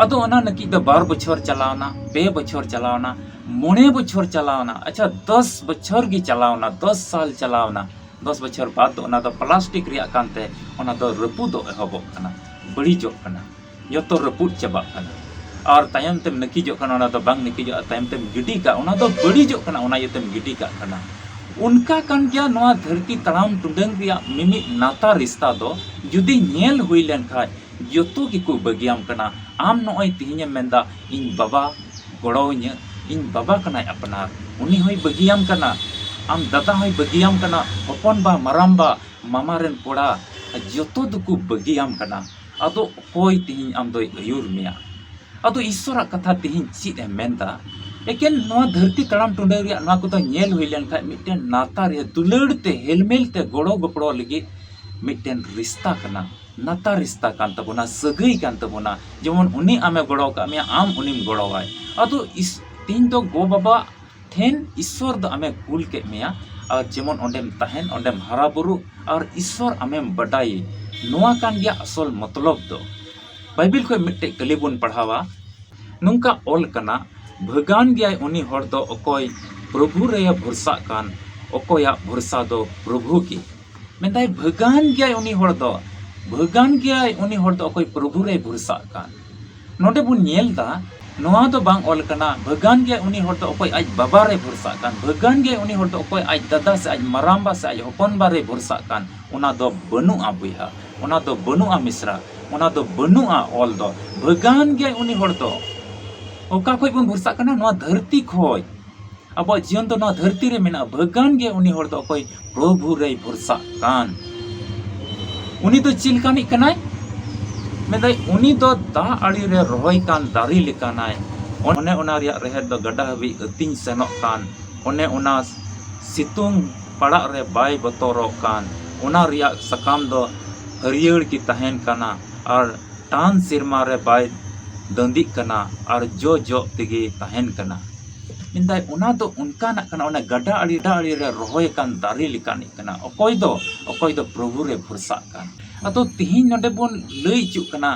ᱟᱫᱚ ᱚᱱᱟ ᱱᱟᱹᱠᱤᱡ ᱫᱚ ᱵᱟᱨ ᱵᱚᱪᱷᱚᱨ ᱪᱟᱞᱟᱣᱱᱟ, ᱯᱮ ᱵᱚᱪᱷᱚᱨ ᱪᱟᱞᱟᱣᱱᱟ, ᱢᱚᱬᱮ ᱵᱚᱪᱷᱚᱨ ᱪᱟᱞᱟᱣᱱᱟ, ᱟᱪᱪᱷᱟ, ᱫᱚᱥ ᱵᱚᱪᱷᱚᱨ ᱜᱮ ᱪᱟᱞᱟᱣᱱᱟ, ᱫᱚᱥ ᱥᱟᱞ ᱪᱟᱞᱟᱣᱱᱟ᱾ ᱫᱚᱥ ᱵᱚᱪᱷᱚᱨ ᱵᱟᱫ ᱫᱚ ᱚᱱᱟ ᱫᱚ ᱯᱞᱟᱥᱴᱤᱠ ᱨᱮᱭᱟᱜ ᱠᱟᱱᱛᱮ ᱚᱱᱟ ᱫᱚ ᱨᱟᱹᱯᱩᱫᱚᱜ ᱮᱦᱚᱵᱚᱜ ᱠᱟᱱᱟ, ᱵᱟᱹᱲᱤᱡᱚᱜ ᱠᱟᱱᱟ, ᱡᱚᱛᱚ ᱨᱟᱹᱯᱩᱫ ᱪᱟᱵᱟᱜ ᱠᱟᱱᱟ᱾ ᱟᱨ ᱛᱟᱭᱚᱢ ᱛᱮᱢ ᱱᱟᱹᱠᱤᱡᱚᱜ ᱠᱟᱱᱟ, ᱚᱱᱟ ᱫᱚ ᱵᱟᱝ ᱱᱟᱹᱠᱤᱡᱚᱜᱼᱟ, ᱛᱟᱭᱚᱢ ᱛᱮᱢ ᱜᱤᱰᱤ ᱠᱟᱜ, ᱚᱱᱟ ᱫᱚ ᱵᱟᱹᱲᱤᱡᱚᱜ ᱠᱟᱱᱟ, ᱚᱱᱟ ᱤᱭᱟᱹᱛᱮᱢ ᱜᱤᱰᱤ ᱠᱟᱜ ᱠᱟᱱᱟ᱾ ᱚᱱᱠᱟ ᱠᱟᱱ ᱜᱮᱭᱟ ᱱᱚᱣᱟ ᱫᱷᱟᱹᱨᱛᱤ ᱛᱟᱲᱟᱢ ᱴᱩᱰᱟᱹᱝ ᱨᱮᱭᱟᱜ ᱢᱤᱢᱤᱫ ᱱᱟᱛᱟ ᱨᱤᱥᱛᱟ ᱫᱚ᱾ ᱡᱩᱫᱤ ᱧᱮᱞ ᱦᱩᱭ ᱞᱮᱱ ᱠᱷᱟᱡ, ᱡᱚᱛᱚ ᱜᱮᱠᱚ ᱵᱟᱹᱜᱤᱭᱟᱢ ᱠᱟᱱᱟ᱾ ᱟᱢ ᱱᱚᱜᱼᱚᱭ ᱛᱤᱦᱤᱧᱮᱢ ᱢᱮᱱᱫᱟ, "ᱤᱧ ᱵᱟᱵᱟ ᱜᱚᱲᱚᱣᱟᱹᱧᱟᱹ, ᱤᱧ ᱵᱟᱵᱟ ᱠᱟᱱᱟᱭ ᱟᱯᱱᱟᱨ", ᱩᱱᱤ ᱦᱚᱸᱭ ᱵᱟᱹᱜᱤᱭᱟᱢ ᱠᱟᱱᱟ᱾ ᱟᱢ ᱫᱟᱫᱟ ᱦᱚᱸᱭ ᱵᱟᱹᱜᱤᱭᱟᱢ ᱠᱟᱱᱟ, ᱦᱚᱯᱚᱱ ᱵᱟ, ᱢᱟᱨᱟᱢ ᱵᱟ, ᱢᱟᱢᱟ ᱨᱮᱱ ᱠᱚᱲᱟ, ᱡᱚᱛᱚ ᱫᱚᱠᱚ ᱵᱟᱹᱜᱤᱭᱟᱢ ᱠᱟᱱᱟ᱾ ᱟᱫᱚ ᱚᱠᱚᱭ ᱛᱤᱦᱤᱧ ᱟᱢ ᱫᱚᱭ ᱟᱹᱭᱩᱨ ᱢᱮᱭᱟ? ᱟᱫᱚ ᱤᱥᱥᱚᱨᱟᱜ ᱠᱟᱛᱷᱟ ᱛᱤᱦᱤᱧ ᱪᱮᱫ ᱮ ᱢᱮᱱᱫᱟ? ᱮᱠᱮᱱ ᱱᱚᱣᱟ ᱫᱷᱟᱹᱨᱛᱤ ᱛᱟᱲᱟᱢ ᱴᱩᱰᱟᱹᱝ ᱨᱮᱭᱟᱜ ᱱᱚᱣᱟ ᱠᱚᱫᱚ ᱧᱮᱞ ᱦᱩᱭ ᱞᱮᱱᱠᱷᱟᱡ, ᱢᱤᱫᱴᱮᱱ ᱱᱟᱛᱟ ᱨᱮ ᱫᱩᱞᱟᱹᱲ ᱛᱮ ᱦᱮᱞᱢᱮᱞ ᱛᱮ ᱜᱚᱲᱚ ᱜᱚᱯᱲᱚ ᱞᱟᱹᱜᱤᱫ ᱢᱤᱫᱴᱮᱱ ᱨᱤᱥᱛᱟ ᱠᱟᱱᱟ, ᱱᱟᱛᱟ ᱨᱤᱥᱛᱟ ᱠᱟᱱ ᱛᱟᱵᱚᱱᱟ, ᱥᱟᱹᱜᱟᱹᱭ ᱠᱟᱱ ᱛᱟᱵᱚᱱᱟ᱾ ᱡᱮᱢᱚᱱ ᱩᱱᱤ ᱟᱢᱮ ᱜᱚᱲᱚ ᱟᱠᱟᱫ ᱢᱮᱭᱟ, ᱟᱢ ᱩᱱᱤᱢ ᱜᱚᱲᱚᱣᱟᱭ᱾ ᱟᱫᱚ ᱤᱥ-, ᱛᱤᱦᱤᱧ ᱫᱚ ᱜᱚ ᱵᱟᱵᱟ ᱴᱷᱮᱱ ᱤᱥᱥᱚᱨ ᱫᱚ ᱟᱢᱮ ᱠᱩᱞ ᱠᱮᱫ ᱢᱮᱭᱟ, ᱟᱨ ᱡᱮᱢᱚᱱ ᱚᱸᱰᱮᱢ ᱛᱟᱦᱮᱱ, ᱚᱸᱰᱮᱢ ᱦᱟᱨᱟ ᱵᱩᱨᱩᱜ, ᱟᱨ ᱤᱥᱥᱚᱨ ᱟᱢᱮᱢ ᱵᱟᱰᱟᱭᱮ, ᱱᱚᱣᱟ ᱠᱟᱱ ᱜᱮᱭᱟ ᱟᱥᱚᱞ ᱢᱚᱛᱞᱚᱵ ᱫᱚ᱾ ᱵᱟᱭᱵᱮᱞ ᱠᱷᱚᱱ ᱢᱤᱫᱴᱮᱡ ᱠᱟᱹᱞᱤ ᱵᱚᱱ ᱯᱟᱲᱦᱟᱣᱟ᱾ ᱱᱚᱝᱠᱟ ᱚᱞ ᱠᱟᱱᱟ, "ᱵᱷᱟᱹᱜᱟᱱ ᱜᱮᱭᱟᱭ ᱩᱱᱤ ᱦᱚᱲ ᱫᱚ ᱚᱠᱚᱭ ᱯᱨᱚᱵᱷᱩ ᱨᱮᱭ ᱵᱷᱚᱨᱥᱟᱜ ᱠᱟᱱ, ᱚᱠᱚᱭᱟᱜ ᱵᱷᱚᱨᱥᱟ ᱫᱚ ᱯᱨᱚᱵᱷᱩ ᱜᱮ᱾" ᱢᱮᱱᱫᱟᱭ, ᱵᱷᱟᱹᱜᱟᱱ ᱜᱮᱭᱟᱭ ᱩᱱᱤ ᱦᱚᱲ ᱫᱚ, ᱵᱷᱟᱹᱜᱟᱱ ᱜᱮᱭᱟᱭ ᱩᱱᱤ ᱦᱚᱲ ᱫᱚ ᱚᱠᱚᱭ ᱯᱨᱚᱵᱷᱩ ᱨᱮᱭ ᱵᱷᱚᱨᱥᱟᱜ ᱠᱟᱱ᱾ ᱱᱚᱰᱮ ᱵᱚᱱ ᱧᱮᱞ ᱫᱟ, ᱱᱚᱣᱟ ᱫᱚ ᱵᱟᱝ ᱚᱞ ᱠᱟᱱᱟ, ᱵᱷᱟᱹᱜᱟᱱ ᱜᱮᱭᱟᱭ ᱩᱱᱤ ᱦᱚᱲ ᱫᱚ ᱚᱠᱚᱭ ᱟᱡ ᱵᱟᱵᱟ ᱨᱮᱭ ᱵᱷᱚᱨᱥᱟᱜ ᱠᱟᱱ, ᱵᱷᱟᱹᱜᱟᱱ ᱜᱮᱭᱟᱭ ᱩᱱᱤ ᱦᱚᱲ ᱫᱚ ᱚᱠᱚᱭ ᱟᱡ ᱫᱟᱫᱟ ᱥᱮ ᱟᱡ ᱢᱟᱨᱟᱢᱵᱟ ᱥᱮ ᱟᱡ ᱦᱚᱯᱚᱱᱵᱟ ᱨᱮᱭ ᱵᱷᱚᱨᱥᱟᱜ ᱠᱟᱱ᱾ ᱚᱱᱟ ᱫᱚ ᱵᱟᱹᱱᱩᱜᱼᱟ ᱵᱚᱭᱦᱟ, ᱚᱱᱟ ᱫᱚ ᱵᱟᱹᱱᱩᱜᱼᱟ ᱢᱤᱥᱨᱟ, ᱚᱱᱟ ᱫᱚ ᱵᱟᱹᱱᱩᱜᱼᱟ ᱚᱞ ᱫᱚ᱾ ᱵᱷᱟᱹᱜᱟᱱ ᱜᱮᱭᱟᱭ ᱩᱱᱤ ᱦᱚᱲ ᱫᱚ᱾ ᱚᱠᱟ ᱠᱷᱚᱡ ᱵᱚᱱ ᱵᱷᱚᱨᱥᱟᱜ ᱠᱟᱱᱟ? ᱱᱚᱣᱟ ᱫᱷᱟᱹᱨᱛᱤ ᱠᱷᱚᱡ᱾ ᱟᱵᱚᱣᱟᱜ ᱡᱤᱭᱚᱱ ᱫᱚ ᱱᱚᱣᱟ ᱫᱷᱟᱹᱨᱛᱤ ᱨᱮ ᱢᱮᱱᱟᱜᱼᱟ᱾ ᱵᱷᱟᱹᱜᱟᱱ ᱜᱮ ᱩᱱᱤ ᱦᱚᱲ ᱫᱚ ᱚᱠᱚᱭ ᱯᱨᱚᱵᱷᱩ ᱨᱮᱭ ᱵᱷᱚᱨᱥᱟᱜ ᱠᱟᱱ᱾ ᱩᱱᱤ ᱫᱚ ᱪᱮᱫ ᱞᱮᱠᱟᱱᱤᱡ ᱠᱟᱱᱟᱭ? ᱢᱮᱱᱫᱟᱭ, ᱩᱱᱤ ᱫᱚ ᱫᱟᱜ ᱟᱲᱮ ᱨᱮ ᱨᱚᱦᱚᱭ ᱠᱟᱱ ᱫᱟᱨᱮ ᱞᱮᱠᱟᱱᱟᱭ᱾ ᱚᱱᱮ ᱚᱱᱟ ᱨᱮᱭᱟᱜ ᱨᱮᱦᱮᱫ ᱫᱚ ᱜᱟᱰᱟ ᱦᱟᱹᱵᱤᱡ ᱟᱹᱛᱤᱧ ᱥᱮᱱᱚᱜ ᱠᱟᱱ᱾ ᱚᱱᱮ ᱚᱱᱟ ᱥᱤᱛᱩᱝ ᱯᱟᱲᱟᱜ ᱨᱮ ᱵᱟᱭ ᱵᱚᱛᱚᱨᱚᱜ ᱠᱟᱱ᱾ ᱚᱱᱟ ᱨᱮᱭᱟᱜ ᱥᱟᱠᱟᱢ ᱫᱚ ᱦᱟᱹᱨᱭᱟᱹᱲ ᱜᱮ ᱛᱟᱦᱮᱱ ᱠᱟᱱᱟ ᱟᱨ ᱴᱟᱱ ᱥᱮᱨᱢᱟ ᱨᱮ ᱵᱟᱭ ᱫᱟᱹᱸᱫᱤᱜ ᱠᱟᱱᱟ ᱟᱨ ᱡᱚ ᱡᱚᱜ ᱛᱮᱜᱮ ᱛᱟᱦᱮᱱ ᱠᱟᱱᱟ᱾ ᱢᱮᱱᱫᱟᱭ, ᱚᱱᱟ ᱫᱚ ᱚᱱᱠᱟᱱᱟᱜ ᱠᱟᱱᱟ, ᱚᱱᱟ ᱜᱟᱰᱟ ᱟᱲᱮ, ᱜᱟᱰᱟ ᱟᱲᱮ ᱨᱮ ᱨᱚᱦᱚᱭ ᱟᱠᱟᱱ ᱫᱟᱨᱮ ᱞᱮᱠᱟᱱᱤᱡ ᱠᱟᱱᱟ᱾ ᱚᱠᱚᱭ ᱫᱚ, ᱚᱠᱚᱭ ᱫᱚ ᱯᱨᱚᱵᱷᱩ ᱨᱮ ᱵᱷᱚᱨᱥᱟᱜ ᱠᱟᱱ᱾ ᱟᱫᱚ ᱛᱤᱦᱤᱧ ᱱᱚᱰᱮ ᱵᱚᱱ ᱞᱟᱹᱭ ᱦᱚᱪᱚᱜ ᱠᱟᱱᱟ,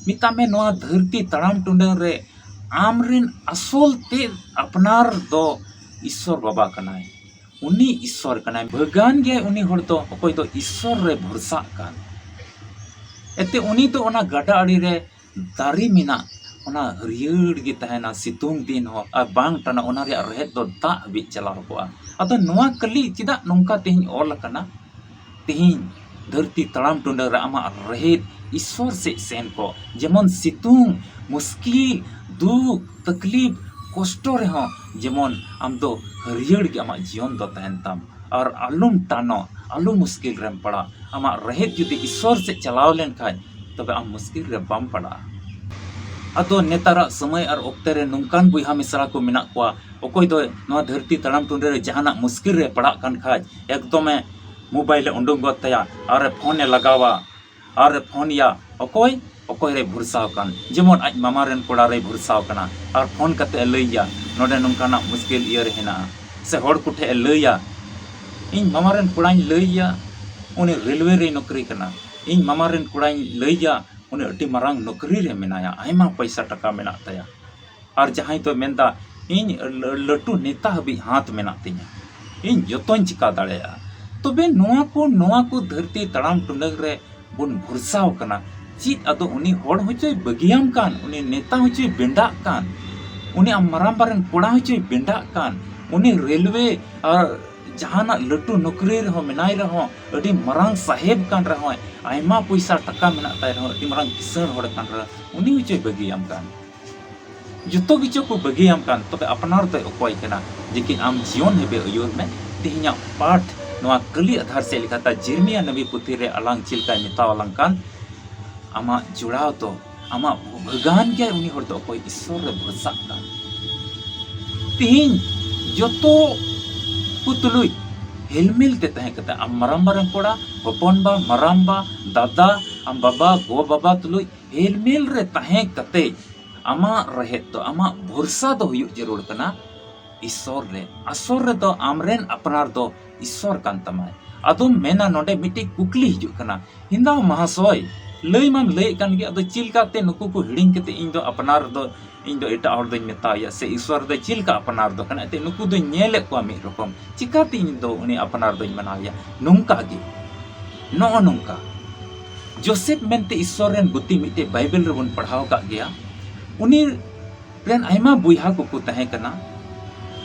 ᱢᱮᱛᱟᱜ ᱢᱮ, ᱱᱚᱣᱟ ᱫᱷᱟᱹᱨᱛᱤ ᱛᱟᱲᱟᱢ ᱴᱩᱰᱟᱹᱝ ᱨᱮ ᱟᱢᱨᱮᱱ ᱟᱥᱚᱞ ᱛᱮ ᱟᱯᱱᱟᱨ ᱫᱚ ᱤᱥᱥᱚᱨ ᱵᱟᱵᱟ ᱠᱟᱱᱟᱭ᱾ ᱩᱱᱤ ᱤᱥᱥᱚᱨ ᱠᱟᱱᱟᱭ᱾ ᱵᱷᱟᱹᱜᱟᱱ ᱜᱮᱭᱟᱭ ᱩᱱᱤ ᱦᱚᱲ ᱫᱚ, ᱚᱠᱚᱭ ᱫᱚ ᱤᱥᱥᱚᱨ ᱨᱮ ᱵᱷᱚᱨᱥᱟᱜ ᱠᱟᱱ᱾ ᱮᱱᱛᱮ ᱩᱱᱤ ᱫᱚ ᱚᱱᱟ ᱜᱟᱰᱟ ᱟᱲᱮ ᱨᱮ ᱫᱟᱨᱮ ᱢᱮᱱᱟᱜ, ᱚᱱᱟ ᱦᱟᱹᱨᱭᱟᱹᱲ ᱜᱮ ᱛᱟᱦᱮᱱᱟ, ᱥᱤᱛᱩᱝ ᱫᱤᱱ ᱦᱚᱸ ᱟᱨ ᱵᱟᱝ ᱴᱟᱱᱟ, ᱚᱱᱟ ᱨᱮᱭᱟᱜ ᱨᱮᱦᱮᱫ ᱫᱚ ᱫᱟᱜ ᱦᱟᱹᱵᱤᱡ ᱪᱟᱞᱟᱣ ᱠᱚᱜᱼᱟ᱾ ᱟᱫᱚ ᱱᱚᱣᱟ ᱠᱟᱹᱞᱤ ᱪᱮᱫᱟᱜ ᱱᱚᱝᱠᱟ ᱛᱮᱦᱮᱧ ᱚᱞ ᱟᱠᱟᱱᱟ? ᱛᱮᱦᱮᱧ ᱫᱷᱟᱹᱨᱛᱤ ᱛᱟᱲᱟᱢ ᱴᱩᱰᱟᱹᱝ ᱨᱮ ᱟᱢᱟᱜ ᱨᱮᱦᱮᱫ ᱤᱥᱥᱚᱨ ᱥᱮᱫ ᱥᱮᱱ ᱠᱚ, ᱡᱮᱢᱚᱱ ᱥᱤᱛᱩᱝ, ᱢᱩᱥᱠᱤᱞ, ᱫᱩᱠ, ᱛᱟᱠᱞᱤᱯ, ᱠᱚᱥᱴᱚ ᱨᱮᱦᱚᱸ ᱡᱮᱢᱚᱱ ᱟᱢ ᱫᱚ ᱦᱟᱹᱨᱭᱟᱹᱲ ᱜᱮ ᱟᱢᱟᱜ ᱡᱤᱭᱚᱱ ᱫᱚ ᱛᱟᱦᱮᱱ ᱛᱟᱢ, ᱟᱨ ᱟᱞᱚᱢ ᱴᱟᱱᱚᱜ, ᱟᱞᱚ ᱢᱩᱥᱠᱤᱞ ᱨᱮᱢ ᱯᱟᱲᱟᱜ᱾ ᱟᱢᱟᱜ ᱨᱮᱦᱮᱫ ᱡᱩᱫᱤ ᱤᱥᱥᱚᱨ ᱥᱮᱫ ᱪᱟᱞᱟᱣ ᱞᱮᱱᱠᱷᱟᱱ, ᱛᱚᱵᱮ ᱟᱢ ᱢᱩᱥᱠᱤᱞ ᱨᱮ ᱵᱟᱢ ᱯᱟᱲᱟᱜᱼᱟ᱾ ᱟᱫᱚ ᱱᱮᱛᱟᱨᱟᱜ ᱥᱚᱢᱚᱭ ᱟᱨ ᱚᱠᱛᱮ ᱨᱮ ᱱᱚᱝᱠᱟᱱ ᱵᱚᱭᱦᱟ ᱢᱤᱥᱨᱟ ᱠᱚ ᱢᱮᱱᱟᱜ ᱠᱚᱣᱟ, ᱚᱠᱚᱭ ᱫᱚ ᱱᱚᱣᱟ ᱫᱷᱟᱹᱨᱛᱤ ᱛᱟᱲᱟᱢ ᱴᱩᱰᱟᱹ ᱨᱮ ᱡᱟᱦᱟᱱᱟᱜ ᱢᱩᱥᱠᱤᱞ ᱨᱮ ᱯᱟᱲᱟᱜ ᱠᱟᱱ ᱠᱷᱟᱡ, ᱮᱠᱫᱚᱢᱮ ᱢᱳᱵᱟᱭᱤᱞ ᱮ ᱩᱰᱩᱝ ᱜᱚᱫ ᱛᱟᱭᱟ ᱟᱨ ᱮ ᱯᱷᱳᱱ ᱮ ᱞᱟᱜᱟᱣᱟ, ᱟᱨ ᱮ ᱯᱷᱳᱱ ᱭᱟ᱾ ᱚᱠᱚᱭ? ᱚᱠᱚᱭ ᱨᱮᱭ ᱵᱷᱚᱨᱥᱟᱣ ᱠᱟᱱ? ᱡᱮᱢᱚᱱ ᱟᱡ ᱢᱟᱢᱟ ᱨᱮᱱ ᱠᱚᱲᱟ ᱨᱮᱭ ᱵᱷᱚᱨᱥᱟᱣ ᱠᱟᱱᱟ, ᱟᱨ ᱯᱷᱳᱱ ᱠᱟᱛᱮ ᱮ ᱞᱟᱹᱭ ᱭᱟ, ᱱᱚᱰᱮ ᱱᱚᱝᱠᱟᱱᱟᱜ ᱢᱩᱥᱠᱤᱞ ᱤᱭᱟᱹ ᱨᱮ ᱦᱮᱱᱟᱜᱼᱟ᱾ ᱥᱮ ᱦᱚᱲ ᱠᱚᱴᱷᱮᱱ ᱮ ᱞᱟᱹᱭᱟ, ᱤᱧ ᱢᱟᱢᱟ ᱨᱮᱱ ᱠᱚᱲᱟᱧ ᱞᱟᱹᱭ ᱭᱟ, ᱩᱱᱤ ᱨᱮᱞᱣᱮ ᱨᱮᱭ ᱱᱚᱠᱨᱤ ᱠᱟᱱᱟ᱾ ᱤᱧ ᱢᱟᱢᱟ ᱨᱮᱱ ᱠᱚᱲᱟᱧ ᱞᱟᱹᱭ ᱭᱟ, ᱩᱱᱤ ᱟᱹᱰᱤ ᱢᱟᱨᱟᱝ ᱱᱚᱠᱨᱤ ᱨᱮ ᱢᱮᱱᱟᱭᱟ, ᱟᱭᱢᱟ ᱯᱚᱭᱥᱟ ᱴᱟᱠᱟ ᱢᱮᱱᱟᱜ ᱛᱟᱭᱟ᱾ ᱟᱨ ᱡᱟᱦᱟᱸᱭ ᱫᱚ ᱢᱮᱱᱫᱟ, ᱤᱧ ᱞᱟᱹ-, ᱞᱟᱹᱴᱩ ᱱᱮᱛᱟ ᱦᱟᱹᱵᱤᱡ ᱦᱟᱛ ᱢᱮᱱᱟᱜ ᱛᱤᱧᱟ, ᱤᱧ ᱡᱚᱛᱚᱧ ᱪᱤᱠᱟ ᱫᱟᱲᱮᱭᱟᱜᱼᱟ᱾ ᱛᱚᱵᱮ ᱱᱚᱣᱟ ᱠᱚ, ᱱᱚᱣᱟ ᱠᱚ ᱫᱷᱟᱹᱨᱛᱤ ᱛᱟᱲᱟᱢ ᱴᱩᱰᱟᱹᱝ ᱨᱮ ᱵᱚᱱ ᱵᱷᱚᱨᱥᱟᱣ ᱠᱟᱱᱟ᱾ ᱪᱮᱫ ᱟᱫᱚ ᱩᱱᱤ ᱦᱚᱲ ᱦᱚᱪᱚᱭ ᱵᱟᱹᱜᱤᱭᱟᱢ ᱠᱟᱱ, ᱩᱱᱤ ᱱᱮᱛᱟ ᱦᱚᱪᱚᱭ ᱵᱮᱸᱰᱟᱜ ᱠᱟᱱ, ᱩᱱᱤ ᱟᱢ ᱢᱟᱨᱟᱝᱵᱟ ᱨᱮᱱ ᱠᱚᱲᱟ ᱦᱚᱪᱚᱭ ᱵᱮᱸᱰᱟᱜ ᱠᱟᱱ, ᱩᱱᱤ ᱨᱮᱞᱣᱮ ᱟᱨ ᱡᱟᱦᱟᱱᱟᱜ ᱞᱟᱹᱴᱩ ᱱᱚᱠᱨᱤ ᱨᱮᱦᱚᱸ ᱢᱮᱱᱟᱭ ᱨᱮᱦᱚᱸ, ᱟᱹᱰᱤ ᱢᱟᱨᱟᱝ ᱥᱟᱦᱮᱵᱽ ᱠᱟᱱ ᱨᱮᱦᱚᱸ, ᱟᱭᱢᱟ ᱯᱚᱭᱥᱟ ᱴᱟᱠᱟ ᱢᱮᱱᱟᱜ ᱛᱟᱭ ᱨᱮᱦᱚᱸ, ᱟᱹᱰᱤ ᱢᱟᱨᱟᱝ ᱠᱤᱥᱟᱹᱬ ᱦᱚᱲ ᱠᱟᱱ ᱨᱮᱦᱚᱸ, ᱩᱱᱤ ᱦᱚᱪᱚᱭ ᱵᱟᱹᱜᱤᱭᱟᱢ ᱠᱟᱱ᱾ ᱡᱚᱛᱚ ᱠᱤᱪᱷᱩ ᱠᱚ ᱵᱟᱹᱜᱤᱭᱟᱢ ᱠᱟᱱ, ᱛᱚᱵᱮ ᱟᱯᱱᱟᱨ ᱫᱚᱭ ᱚᱠᱚᱭ ᱠᱟᱱᱟ? ᱞᱮᱠᱤᱱ ᱟᱢ ᱡᱤᱭᱚᱱ ᱦᱮᱵᱮ ᱟᱹᱭᱩᱨ ᱢᱮ᱾ ᱛᱮᱦᱮᱧᱟᱜ ᱯᱟᱴ ᱱᱚᱣᱟ ᱠᱟᱹᱞᱤ ᱟᱫᱷᱟᱨ ᱥᱮᱫ ᱞᱮᱠᱟᱛᱮ ᱡᱤᱨᱢᱤᱭᱟ ᱱᱟᱵᱤ ᱯᱩᱛᱷᱤ ᱨᱮ ᱟᱞᱟᱝ ᱪᱮᱫ ᱞᱮᱠᱟᱭ ᱢᱮᱛᱟᱣ ᱟᱞᱟᱝ ᱠᱟᱱ, ᱟᱢᱟᱜ ᱡᱚᱲᱟᱣ ᱫᱚ, ᱟᱢᱟᱜ ᱵᱷᱟᱹᱜᱟᱱ ᱜᱮᱭᱟᱭ ᱩᱱᱤ ᱦᱚᱲ ᱫᱚ ᱚᱠᱚᱭ ᱤᱥᱥᱚᱨ ᱨᱮ ᱵᱷᱚᱨᱥᱟᱜ ᱠᱟᱱ᱾ ᱛᱮᱦᱮᱧ ᱡᱚᱛᱚ ᱠᱚ ᱛᱩᱞᱩᱡ ᱦᱮᱞᱢᱮᱞ ᱛᱮ ᱛᱟᱦᱮᱸ ᱠᱟᱛᱮ, ᱟᱢ ᱢᱟᱨᱟᱝᱵᱟ ᱨᱮᱱ ᱠᱚᱲᱟ, ᱦᱚᱯᱚᱱᱵᱟ, ᱢᱟᱨᱟᱝᱵᱟ, ᱫᱟᱫᱟ, ᱟᱢ ᱵᱟᱵᱟ, ᱜᱚ ᱵᱟᱵᱟ ᱛᱩᱞᱩᱡ ᱦᱮᱞᱢᱮᱞ ᱨᱮ ᱛᱟᱦᱮᱸ ᱠᱟᱛᱮ ᱟᱢᱟᱜ ᱨᱮᱦᱮᱫ ᱫᱚ, ᱟᱢᱟᱜ ᱵᱷᱚᱨᱥᱟ ᱫᱚ ᱦᱩᱭᱩᱜ ᱡᱟᱹᱨᱩᱲ ᱠᱟᱱᱟ ᱤᱥᱥᱚᱨ ᱨᱮ, ᱟᱥᱚᱞ ᱨᱮᱫᱚ ᱟᱢᱨᱮᱱ ᱟᱯᱱᱟᱨ ᱫᱚ ᱤᱥᱥᱚᱨ ᱠᱟᱱ ᱛᱟᱢᱟᱭ᱾ ᱟᱫᱚᱢ ᱢᱮᱱᱟ, ᱱᱚᱰᱮ ᱢᱤᱫᱴᱤᱡ ᱠᱩᱠᱞᱤ ᱦᱤᱡᱩᱜ ᱠᱟᱱᱟ, ᱦᱮᱸᱫᱟᱣ ᱢᱟᱦᱟᱥᱚᱭ, ᱞᱟᱹᱭ ᱢᱟᱢ ᱞᱟᱹᱭᱮᱫ ᱠᱟᱱ ᱜᱮ, ᱟᱫᱚ ᱪᱮᱫ ᱞᱮᱠᱟᱛᱮ ᱱᱩᱠᱩ ᱠᱚ ᱦᱤᱲᱤᱧ ᱠᱟᱛᱮ ᱤᱧ ᱫᱚ ᱟᱯᱱᱟᱨ ᱫᱚ, ᱤᱧ ᱫᱚ ᱮᱴᱟᱜ ᱦᱚᱲ ᱫᱚᱧ ᱢᱮᱛᱟᱣᱟᱭᱟ, ᱥᱮ ᱤᱥᱥᱚᱨ ᱫᱚ ᱪᱮᱫ ᱞᱮᱠᱟ ᱟᱯᱱᱟᱨ ᱫᱚ ᱠᱟᱱᱟ? ᱮᱱᱛᱮᱫ ᱱᱩᱠᱩ ᱫᱚᱧ ᱧᱮᱞᱮᱫ ᱠᱚᱣᱟ ᱢᱤᱫ ᱨᱚᱠᱚᱢ, ᱪᱤᱠᱟᱛᱮ ᱤᱧ ᱫᱚ ᱩᱱᱤ ᱟᱯᱱᱟᱨ ᱫᱚᱧ ᱢᱟᱱᱟᱣᱮᱭᱟ? ᱱᱚᱝᱠᱟ ᱜᱮ, ᱱᱚᱜᱼᱚ ᱱᱚᱝᱠᱟ ᱡᱳᱥᱮᱯ ᱢᱮᱱᱛᱮ ᱤᱥᱥᱚᱨ ᱨᱮᱱ ᱜᱩᱛᱤ ᱢᱤᱫᱴᱮᱡ ᱵᱟᱭᱵᱮᱞ ᱨᱮᱵᱚᱱ ᱯᱟᱲᱦᱟᱣ ᱟᱠᱟᱫ ᱜᱮᱭᱟ᱾ ᱩᱱᱤ ᱨᱮᱱ ᱟᱭᱢᱟ ᱵᱚᱭᱦᱟ ᱠᱚᱠᱚ ᱛᱟᱦᱮᱸ ᱠᱟᱱᱟ᱾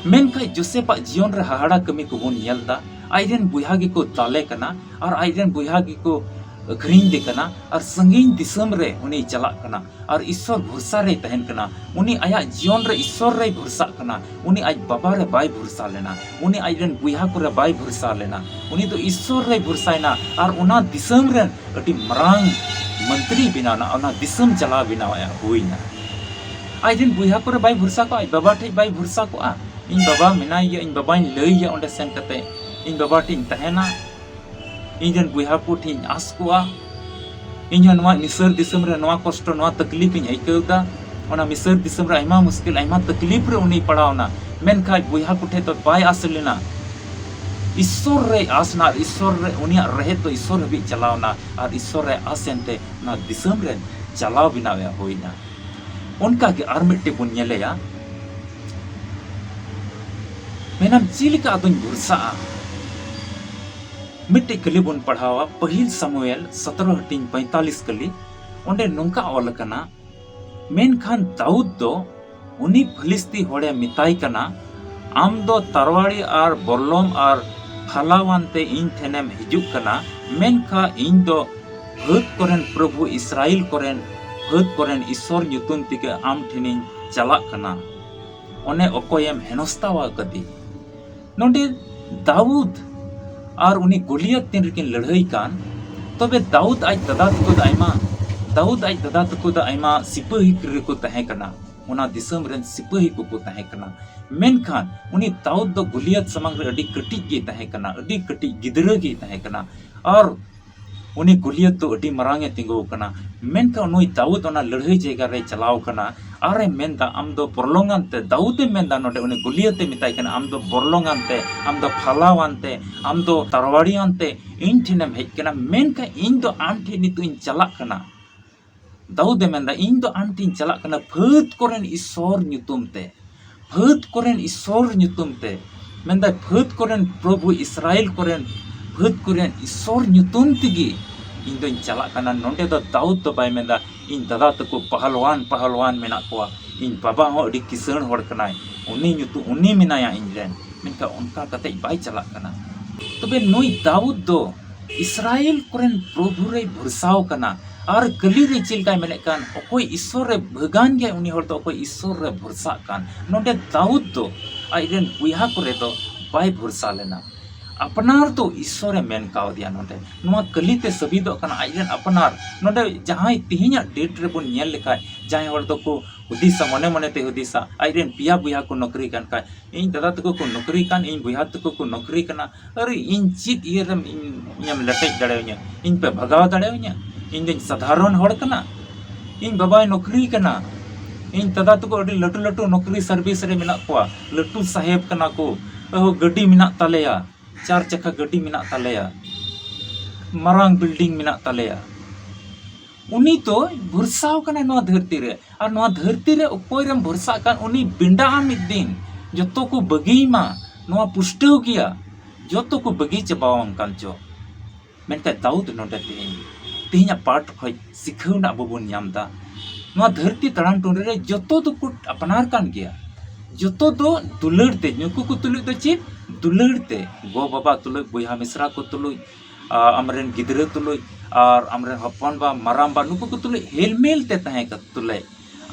ᱢᱮᱱᱠᱷᱟᱡ ᱡᱳᱥᱮᱯᱟᱜ ᱡᱤᱭᱚᱱ ᱨᱮ ᱦᱟᱦᱟᱲᱟ ᱠᱟᱹᱢᱤ ᱠᱚᱵᱚᱱ ᱧᱮᱞ ᱮᱫᱟ᱾ ᱟᱡ ᱨᱮᱱ ᱵᱚᱭᱦᱟ ᱜᱮᱠᱚ ᱫᱟᱞᱮ ᱠᱟᱱᱟ ᱟᱨ ᱟᱡ ᱨᱮᱱ ᱵᱚᱭᱦᱟ ᱜᱮᱠᱚ ᱟᱹᱠᱷᱨᱤᱧ ᱫᱮ ᱠᱟᱱᱟ ᱟᱨ ᱥᱟᱺᱜᱤᱧ ᱫᱤᱥᱚᱢ ᱨᱮ ᱩᱱᱤᱭ ᱪᱟᱞᱟᱜ ᱠᱟᱱᱟ ᱟᱨ ᱤᱥᱥᱚᱨ ᱵᱷᱚᱨᱥᱟ ᱨᱮᱭ ᱛᱟᱦᱮᱱ ᱠᱟᱱᱟ᱾ ᱩᱱᱤ ᱟᱭᱟᱜ ᱡᱤᱭᱚᱱ ᱨᱮ ᱤᱥᱥᱚᱨ ᱨᱮᱭ ᱵᱷᱚᱨᱥᱟᱜ ᱠᱟᱱᱟ᱾ ᱩᱱᱤ ᱟᱡ ᱵᱟᱵᱟ ᱨᱮ ᱵᱟᱭ ᱵᱷᱚᱨᱥᱟ ᱞᱮᱱᱟ, ᱩᱱᱤ ᱟᱡ ᱨᱮᱱ ᱵᱚᱭᱦᱟ ᱠᱚᱨᱮ ᱵᱟᱭ ᱵᱷᱚᱨᱥᱟ ᱞᱮᱱᱟ, ᱩᱱᱤ ᱫᱚ ᱤᱥᱥᱚᱨ ᱨᱮᱭ ᱵᱷᱚᱨᱥᱟᱭᱮᱱᱟ ᱟᱨ ᱚᱱᱟ ᱫᱤᱥᱚᱢ ᱨᱮᱱ ᱟᱹᱰᱤ ᱢᱟᱨᱟᱝ ᱢᱚᱱᱛᱨᱤ ᱵᱮᱱᱟᱣ ᱮᱱᱟ, ᱚᱱᱟ ᱫᱤᱥᱚᱢ ᱪᱟᱞᱟᱣ ᱵᱮᱱᱟᱣ ᱮ ᱦᱩᱭᱱᱟ᱾ ᱟᱡ ᱨᱮᱱ ᱵᱚᱭᱦᱟ ᱠᱚᱨᱮ ᱵᱟᱭ ᱵᱷᱚᱨᱥᱟ ᱠᱚᱜᱼᱟ, ᱟᱡ ᱵᱟᱵᱟ ᱴᱷᱮᱡ ᱵᱟᱭ ᱵᱷᱚᱨᱥᱟ ᱠᱚᱜᱼᱟ᱾ ᱤᱧ ᱵᱟᱵᱟ ᱢᱮᱱᱟᱭ ᱜᱮᱭᱟ, ᱤᱧ ᱵᱟᱵᱟᱧ ᱞᱟᱹᱭ ᱜᱮᱭᱟ ᱚᱸᱰᱮ ᱥᱮᱱ ᱠᱟᱛᱮ, ᱤᱧ ᱵᱟᱵᱟ ᱴᱷᱮᱡ ᱤᱧ ᱛᱟᱦᱮᱱᱟ, ᱤᱧ ᱨᱮᱱ ᱵᱚᱭᱦᱟ ᱠᱚ ᱴᱷᱮᱡ ᱤᱧ ᱟᱸᱥ ᱠᱚᱜᱼᱟ᱾ ᱤᱧ ᱦᱚᱸ ᱱᱚᱣᱟ ᱢᱤᱥᱚᱨ ᱫᱤᱥᱚᱢ ᱨᱮ ᱱᱚᱣᱟ ᱠᱚᱥᱴᱚ, ᱱᱚᱣᱟ ᱛᱟᱠᱞᱤᱯ ᱤᱧ ᱟᱹᱭᱠᱟᱹᱣ ᱮᱫᱟ᱾ ᱚᱱᱟ ᱢᱤᱥᱚᱨ ᱫᱤᱥᱚᱢ ᱨᱮ ᱟᱭᱢᱟ ᱢᱩᱥᱠᱤᱞ, ᱟᱭᱢᱟ ᱛᱟᱠᱞᱤᱯ ᱨᱮ ᱩᱱᱤᱭ ᱯᱟᱲᱟᱣ ᱮᱱᱟ, ᱢᱮᱱᱠᱷᱟᱱ ᱵᱚᱭᱦᱟ ᱠᱚ ᱴᱷᱮᱡ ᱫᱚ ᱵᱟᱭ ᱟᱸᱥ ᱞᱮᱱᱟ᱾ ᱤᱥᱥᱚᱨ ᱨᱮᱭ ᱟᱸᱥ ᱮᱱᱟ ᱟᱨ ᱤᱥᱥᱚᱨ ᱨᱮ ᱩᱱᱤᱭᱟᱜ ᱨᱮᱦᱮᱫ ᱫᱚ ᱤᱥᱥᱚᱨ ᱦᱟᱹᱵᱤᱡ ᱪᱟᱞᱟᱣ ᱮᱱᱟ ᱟᱨ ᱤᱥᱥᱚᱨ ᱨᱮ ᱟᱸᱥ ᱮᱱᱛᱮ ᱚᱱᱟ ᱫᱤᱥᱚᱢ ᱨᱮᱱ ᱪᱟᱞᱟᱣ ᱵᱮᱱᱟᱣ ᱮ ᱦᱩᱭᱱᱟ᱾ ᱚᱱᱠᱟ ᱜᱮ ᱟᱨ ᱢᱤᱫᱴᱮᱡ ᱵᱚᱱ ᱧᱮᱞᱮᱭᱟ, ᱢᱮᱱᱟᱢ ᱪᱮᱫ ᱞᱮᱠᱟ ᱟᱫᱚᱧ ᱵᱷᱚᱨᱥᱟᱜᱼᱟ? ᱢᱤᱫᱴᱮᱡ ᱠᱟᱹᱞᱤ ᱵᱚᱱ ᱯᱟᱲᱦᱟᱣᱟ, ᱯᱟᱹᱦᱤᱞ ᱥᱟᱢᱩᱭᱮᱞ ᱥᱚᱛᱨᱚ ᱦᱟᱹᱴᱤᱧ ᱯᱚᱸᱭᱛᱟᱞᱤᱥ ᱠᱟᱹᱞᱤ᱾ ᱚᱸᱰᱮ ᱱᱚᱝᱠᱟ ᱚᱞ ᱟᱠᱟᱱᱟ, ᱢᱮᱱᱠᱷᱟᱱ ᱫᱟᱣᱩᱫ ᱫᱚ ᱩᱱᱤ ᱯᱷᱤᱞᱤᱥᱛᱤ ᱦᱚᱲᱮ ᱢᱮᱛᱟᱭ ᱠᱟᱱᱟ, ᱟᱢ ᱫᱚ ᱛᱟᱨᱣᱟᱲᱤ ᱟᱨ ᱵᱚᱞᱞᱚᱢ ᱟᱨ ᱯᱷᱟᱞᱟᱣᱟᱱ ᱛᱮ ᱤᱧ ᱴᱷᱮᱱᱮᱢ ᱦᱤᱡᱩᱜ ᱠᱟᱱᱟ, ᱢᱮᱱᱠᱷᱟᱱ ᱤᱧ ᱫᱚ ᱯᱷᱟᱹᱫ ᱠᱚᱨᱮᱱ ᱯᱨᱚᱵᱷᱩ, ᱤᱥᱨᱟᱭᱮᱞ ᱠᱚᱨᱮᱱ ᱯᱷᱟᱹᱫ ᱠᱚᱨᱮᱱ ᱤᱥᱥᱚᱨ ᱧᱩᱛᱩᱢ ᱛᱮᱜᱮ ᱟᱢ ᱴᱷᱮᱱᱤᱧ ᱪᱟᱞᱟᱜ ᱠᱟᱱᱟ᱾ ᱚᱱᱮ ᱚᱠᱚᱭᱮᱢ ᱦᱮᱱᱚᱥᱛᱟᱣ ᱟᱠᱟᱫᱮ᱾ ᱱᱚᱰᱮ ᱫᱟᱣᱩᱫ ᱟᱨ ᱩᱱᱤ ᱜᱚᱞᱤᱭᱟᱛ ᱛᱤᱱ ᱨᱮᱠᱤᱱ ᱞᱟᱹᱲᱦᱟᱹᱭ ᱠᱟᱱ, ᱛᱚᱵᱮ ᱫᱟᱣᱩᱫ ᱟᱡ ᱫᱟᱫᱟ ᱛᱟᱠᱚ ᱫᱚ ᱟᱭᱢᱟ, ᱫᱟᱣᱩᱫ ᱟᱡ ᱫᱟᱫᱟ ᱛᱟᱠᱚ ᱫᱚ ᱟᱭᱢᱟ ᱥᱤᱯᱟᱹᱦᱤ ᱨᱮᱠᱚ ᱛᱟᱦᱮᱸ ᱠᱟᱱᱟ, ᱚᱱᱟ ᱫᱤᱥᱚᱢ ᱨᱮᱱ ᱥᱤᱯᱟᱹᱦᱤ ᱠᱚᱠᱚ ᱛᱟᱦᱮᱸ ᱠᱟᱱᱟ᱾ ᱢᱮᱱᱠᱷᱟᱱ ᱩᱱᱤ ᱫᱟᱣᱩᱫ ᱫᱚ ᱜᱚᱞᱤᱭᱟᱛ ᱥᱟᱢᱟᱝ ᱨᱮ ᱟᱹᱰᱤ ᱠᱟᱹᱴᱤᱡ ᱜᱮᱭ ᱛᱟᱦᱮᱸ ᱠᱟᱱᱟ, ᱟᱹᱰᱤ ᱠᱟᱹᱴᱤᱡ ᱜᱤᱫᱽᱨᱟᱹ ᱜᱮᱭ ᱛᱟᱦᱮᱸ ᱠᱟᱱᱟ᱾ ᱟᱨ ᱩᱱᱤ ᱜᱚᱞᱤᱭᱚᱛ ᱫᱚ ᱟᱹᱰᱤ ᱢᱟᱨᱟᱝ ᱮ ᱛᱤᱸᱜᱩ ᱟᱠᱟᱱᱟ, ᱢᱮᱱᱠᱷᱟᱱ ᱱᱩᱭ ᱫᱟᱣᱩᱫ ᱚᱱᱟ ᱞᱟᱹᱲᱦᱟᱹᱭ ᱡᱟᱭᱜᱟ ᱨᱮᱭ ᱪᱟᱞᱟᱣ ᱟᱠᱟᱱᱟ᱾ ᱟᱨᱮ ᱢᱮᱱᱫᱟ, "ᱟᱢ ᱫᱚ ᱵᱚᱨᱞᱚᱝᱟᱱ ᱛᱮ", ᱫᱟᱣᱩᱫ ᱮ ᱢᱮᱱᱫᱟ ᱱᱚᱰᱮ, ᱩᱱᱤ ᱜᱚᱞᱤᱭᱚᱛ ᱮ ᱢᱮᱛᱟᱭ ᱠᱟᱱᱟ, "ᱟᱢ ᱫᱚ ᱵᱚᱨᱞᱚᱝᱟᱱ ᱛᱮ, ᱟᱢ ᱫᱚ ᱯᱷᱟᱞᱟᱣᱟᱱ ᱛᱮ, ᱟᱢ ᱫᱚ ᱛᱟᱨᱣᱟᱲᱤᱭᱟᱱ ᱛᱮ ᱤᱧ ᱴᱷᱮᱱᱮᱢ ᱦᱮᱡ ᱠᱟᱱᱟ, ᱢᱮᱱᱠᱷᱟᱱ ᱤᱧ ᱫᱚ ᱟᱢ ᱴᱷᱮᱱ ᱱᱤᱛᱚᱜ ᱤᱧ ᱪᱟᱞᱟᱜ ᱠᱟᱱᱟ᱾" ᱫᱟᱣᱩᱫ ᱮ ᱢᱮᱱᱫᱟ, "ᱤᱧ ᱫᱚ ᱟᱢ ᱴᱷᱮᱱ ᱤᱧ ᱪᱟᱞᱟᱜ ᱠᱟᱱᱟ ᱯᱷᱟᱹᱫ ᱠᱚᱨᱮᱱ ᱤᱥᱚᱨ ᱧᱩᱛᱩᱢ ᱛᱮ, ᱯᱷᱟᱹᱫ ᱠᱚᱨᱮᱱ ᱤᱥᱚᱨ ᱧᱩᱛᱩᱢ ᱛᱮ", ᱢᱮᱱᱫᱟᱭ, "ᱯᱷᱟᱹᱫ ᱠᱚᱨᱮᱱ ᱯᱨᱚᱵᱷᱩ, ᱤᱥᱨᱟᱭᱮᱞ ᱠᱚᱨᱮᱱ ᱯᱷᱟᱹᱫ ᱠᱚᱨᱮᱱ ᱤᱥᱚᱨ ᱧᱩᱛᱩᱢ ᱛᱮᱜᱮ ᱤᱧ ᱫᱚᱧ ᱪᱟᱞᱟᱜ ᱠᱟᱱᱟ᱾" ᱱᱚᱰᱮ ᱫᱚ ᱫᱟᱣᱩᱫ ᱫᱚ ᱵᱟᱭ ᱢᱮᱱᱫᱟ, "ᱤᱧ ᱫᱟᱫᱟ ᱛᱟᱠᱚ ᱯᱟᱦᱞᱣᱟᱱ, ᱯᱟᱦᱞᱣᱟᱱ ᱢᱮᱱᱟᱜ ᱠᱚᱣᱟ, ᱤᱧ ᱵᱟᱵᱟ ᱦᱚᱸ ᱟᱹᱰᱤ ᱠᱤᱥᱟᱹᱬ ᱦᱚᱲ ᱠᱟᱱᱟᱭ, ᱩᱱᱤ ᱧᱩᱛᱩᱢ, ᱩᱱᱤ ᱢᱮᱱᱟᱭᱟ ᱤᱧ ᱨᱮᱱ, ᱢᱮᱱᱠᱷᱟᱱ ᱚᱱᱠᱟ ᱠᱟᱛᱮ ᱵᱟᱭ ᱪᱟᱞᱟᱜ ᱠᱟᱱᱟ᱾" ᱛᱚᱵᱮ ᱱᱩᱭ ᱫᱟᱣᱩᱫ ᱫᱚ ᱤᱥᱨᱟᱭᱮᱞ ᱠᱚᱨᱮᱱ ᱯᱨᱚᱵᱷᱩ ᱨᱮᱭ ᱵᱷᱚᱨᱥᱟᱣ ᱠᱟᱱᱟ᱾ ᱟᱨ ᱠᱟᱹᱞᱤ ᱨᱮ ᱪᱮᱫ ᱞᱮᱠᱟᱭ ᱢᱮᱱᱮᱫ ᱠᱟᱱ, ᱚᱠᱚᱭ ᱤᱥᱚᱨ ᱨᱮ ᱵᱷᱟᱹᱜᱟᱱ ᱜᱮᱭᱟᱭ, ᱩᱱᱤ ᱦᱚᱲ ᱫᱚ ᱚᱠᱚᱭ ᱤᱥᱚᱨ ᱨᱮ ᱵᱷᱚᱨᱥᱟᱜ ᱠᱟᱱ᱾ ᱱᱚᱰᱮ ᱫᱟᱣᱩᱫ ᱫᱚ ᱟᱡᱨᱮᱱ ᱵᱚᱭᱦᱟ ᱠᱚᱨᱮ ᱫᱚ ᱵᱟᱭ ᱵᱷᱚᱨᱥᱟ ᱞᱮᱱᱟ, ᱟᱯᱱᱟᱨ ᱫᱚ ᱤᱥᱚᱨ ᱮ ᱢᱮᱱ ᱠᱟᱣᱫᱮᱭᱟ᱾ ᱱᱚᱰᱮ ᱱᱚᱣᱟ ᱠᱟᱹᱞᱤ ᱛᱮ ᱥᱟᱹᱵᱤᱫᱚᱜ ᱠᱟᱱᱟ ᱟᱡᱨᱮᱱ ᱟᱯᱱᱟᱨ᱾ ᱱᱚᱰᱮ ᱡᱟᱦᱟᱸᱭ ᱛᱮᱦᱮᱧᱟᱜ date ᱨᱮᱵᱚᱱ ᱧᱮᱞ ᱞᱮᱠᱷᱟᱡ, ᱡᱟᱦᱟᱸᱭ ᱦᱚᱲ ᱫᱚᱠᱚ ᱦᱩᱫᱤᱥᱟ, ᱢᱚᱱᱮ ᱢᱚᱱᱮ ᱛᱮ ᱦᱩᱫᱤᱥᱟ, ᱟᱡᱨᱮᱱ ᱯᱮᱭᱟ ᱵᱚᱭᱦᱟ ᱠᱚ ᱱᱚᱠᱨᱤ ᱠᱟᱱ ᱠᱷᱟᱡ, ᱤᱧ ᱫᱟᱫᱟ ᱛᱟᱠᱚ ᱠᱚ ᱱᱚᱠᱨᱤ ᱠᱟᱱ, ᱤᱧ ᱵᱚᱭᱦᱟ ᱛᱟᱠᱚ ᱠᱚ ᱱᱚᱠᱨᱤ ᱠᱟᱱᱟ, ᱟᱨ ᱤᱧ ᱪᱮᱫ ᱤᱭᱟᱹ ᱨᱮᱢ ᱤᱧ, ᱤᱧᱮᱢ ᱞᱮᱴᱮᱡ ᱫᱟᱲᱮᱭᱟᱹᱧᱟ? ᱤᱧ ᱯᱮ ᱵᱷᱟᱜᱟᱣ ᱫᱟᱲᱮᱭᱟᱹᱧᱟ? ᱤᱧ ᱫᱚᱧ ᱥᱟᱫᱷᱟᱨᱚᱱ ᱦᱚᱲ ᱠᱟᱱᱟ, ᱤᱧ ᱵᱟᱵᱟᱭ ᱱᱚᱠᱨᱤ ᱠᱟᱱᱟ, ᱤᱧ ᱫᱟᱫᱟ ᱛᱟᱠᱚ ᱟᱹᱰᱤ ᱞᱟᱹᱴᱩ ᱞᱟᱹᱴᱩ ᱱᱚᱠᱨᱤ service ᱨᱮ ᱢᱮᱱᱟᱜ ᱠᱚᱣᱟ, ᱞᱟᱹᱴᱩ ᱥᱟᱦᱮᱵ ᱠᱟᱱᱟ ᱠᱚ, ᱟᱨᱦᱚᱸ ᱜᱟᱹᱰᱤ ᱢᱮᱱᱟᱜ ᱛᱟᱞᱮᱭᱟ, ᱪᱟᱨ ᱪᱟᱠᱷᱟ ᱜᱟᱹᱰᱤ ᱢᱮᱱᱟᱜ ᱛᱟᱞᱮᱭᱟ, ᱢᱟᱨᱟᱝ building ᱢᱮᱱᱟᱜ ᱛᱟᱞᱮᱭᱟ᱾ ᱩᱱᱤ ᱫᱚᱭ ᱵᱷᱚᱨᱥᱟᱣ ᱠᱟᱱᱟ ᱱᱚᱣᱟ ᱫᱷᱟᱹᱨᱛᱤ ᱨᱮ, ᱟᱨ ᱱᱚᱣᱟ ᱫᱷᱟᱹᱨᱛᱤ ᱨᱮ ᱚᱠᱚᱭ ᱨᱮᱢ ᱵᱷᱚᱨᱥᱟᱜ ᱠᱟᱱ, ᱩᱱᱤ ᱵᱮᱸᱰᱟᱜᱼᱟ ᱢᱤᱫ ᱫᱤᱱ, ᱡᱚᱛᱚ ᱠᱚ ᱵᱟᱹᱜᱤᱭ ᱢᱟ, ᱱᱚᱣᱟ ᱯᱩᱥᱴᱟᱹᱣ ᱜᱮᱭᱟ, ᱡᱚᱛᱚ ᱠᱚ ᱵᱟᱹᱜᱤ ᱪᱟᱵᱟᱣᱟᱢ ᱠᱟᱱ ᱪᱚ᱾ ᱢᱮᱱᱠᱷᱟᱱ ᱫᱟᱣᱩᱫ ᱱᱚᱰᱮ ᱛᱮᱦᱮᱧ, ᱛᱮᱦᱮᱧᱟᱜ ᱯᱟᱴ ᱠᱷᱚᱡ ᱥᱤᱠᱷᱟᱹᱣ ᱨᱮᱱᱟᱜ ᱟᱵᱚ ᱵᱚᱱ ᱧᱟᱢ ᱮᱫᱟ᱾ ᱱᱚᱣᱟ ᱫᱷᱟᱹᱨᱛᱤ ᱛᱟᱲᱟᱢ ᱴᱩᱸᱰᱤ ᱨᱮ ᱡᱚᱛᱚ ᱫᱚᱠᱚ ᱟᱯᱱᱟᱨ ᱠᱟᱱ ᱜᱮᱭᱟ, ᱡᱚᱛᱚ ᱫᱚ ᱫᱩᱞᱟᱹᱲ ᱛᱮ, ᱱᱩᱠᱩ ᱠᱚ ᱛᱩᱞᱩᱡ ᱫᱚ ᱪᱮᱫ? ᱫᱩᱞᱟᱹᱲ ᱛᱮ, ᱜᱚ ᱵᱟᱵᱟ ᱛᱩᱞᱩᱡ, ᱵᱚᱭᱦᱟ ᱢᱤᱥᱨᱟ ᱠᱚ ᱛᱩᱞᱩᱡ, ᱟ, ᱟᱢᱨᱮᱱ ᱜᱤᱫᱽᱨᱟᱹ ᱛᱩᱞᱩᱡ, ᱟᱨ ᱟᱢᱨᱮᱱ ᱦᱚᱯᱚᱱ ᱵᱟ, ᱢᱟᱨᱟᱝ ᱵᱟ, ᱱᱩᱠᱩ ᱠᱚ ᱛᱩᱞᱩᱡ ᱦᱮᱞᱢᱮᱞ ᱛᱮ ᱛᱟᱦᱮᱸ ᱠᱟᱛᱮ ᱛᱩᱞᱩᱡ,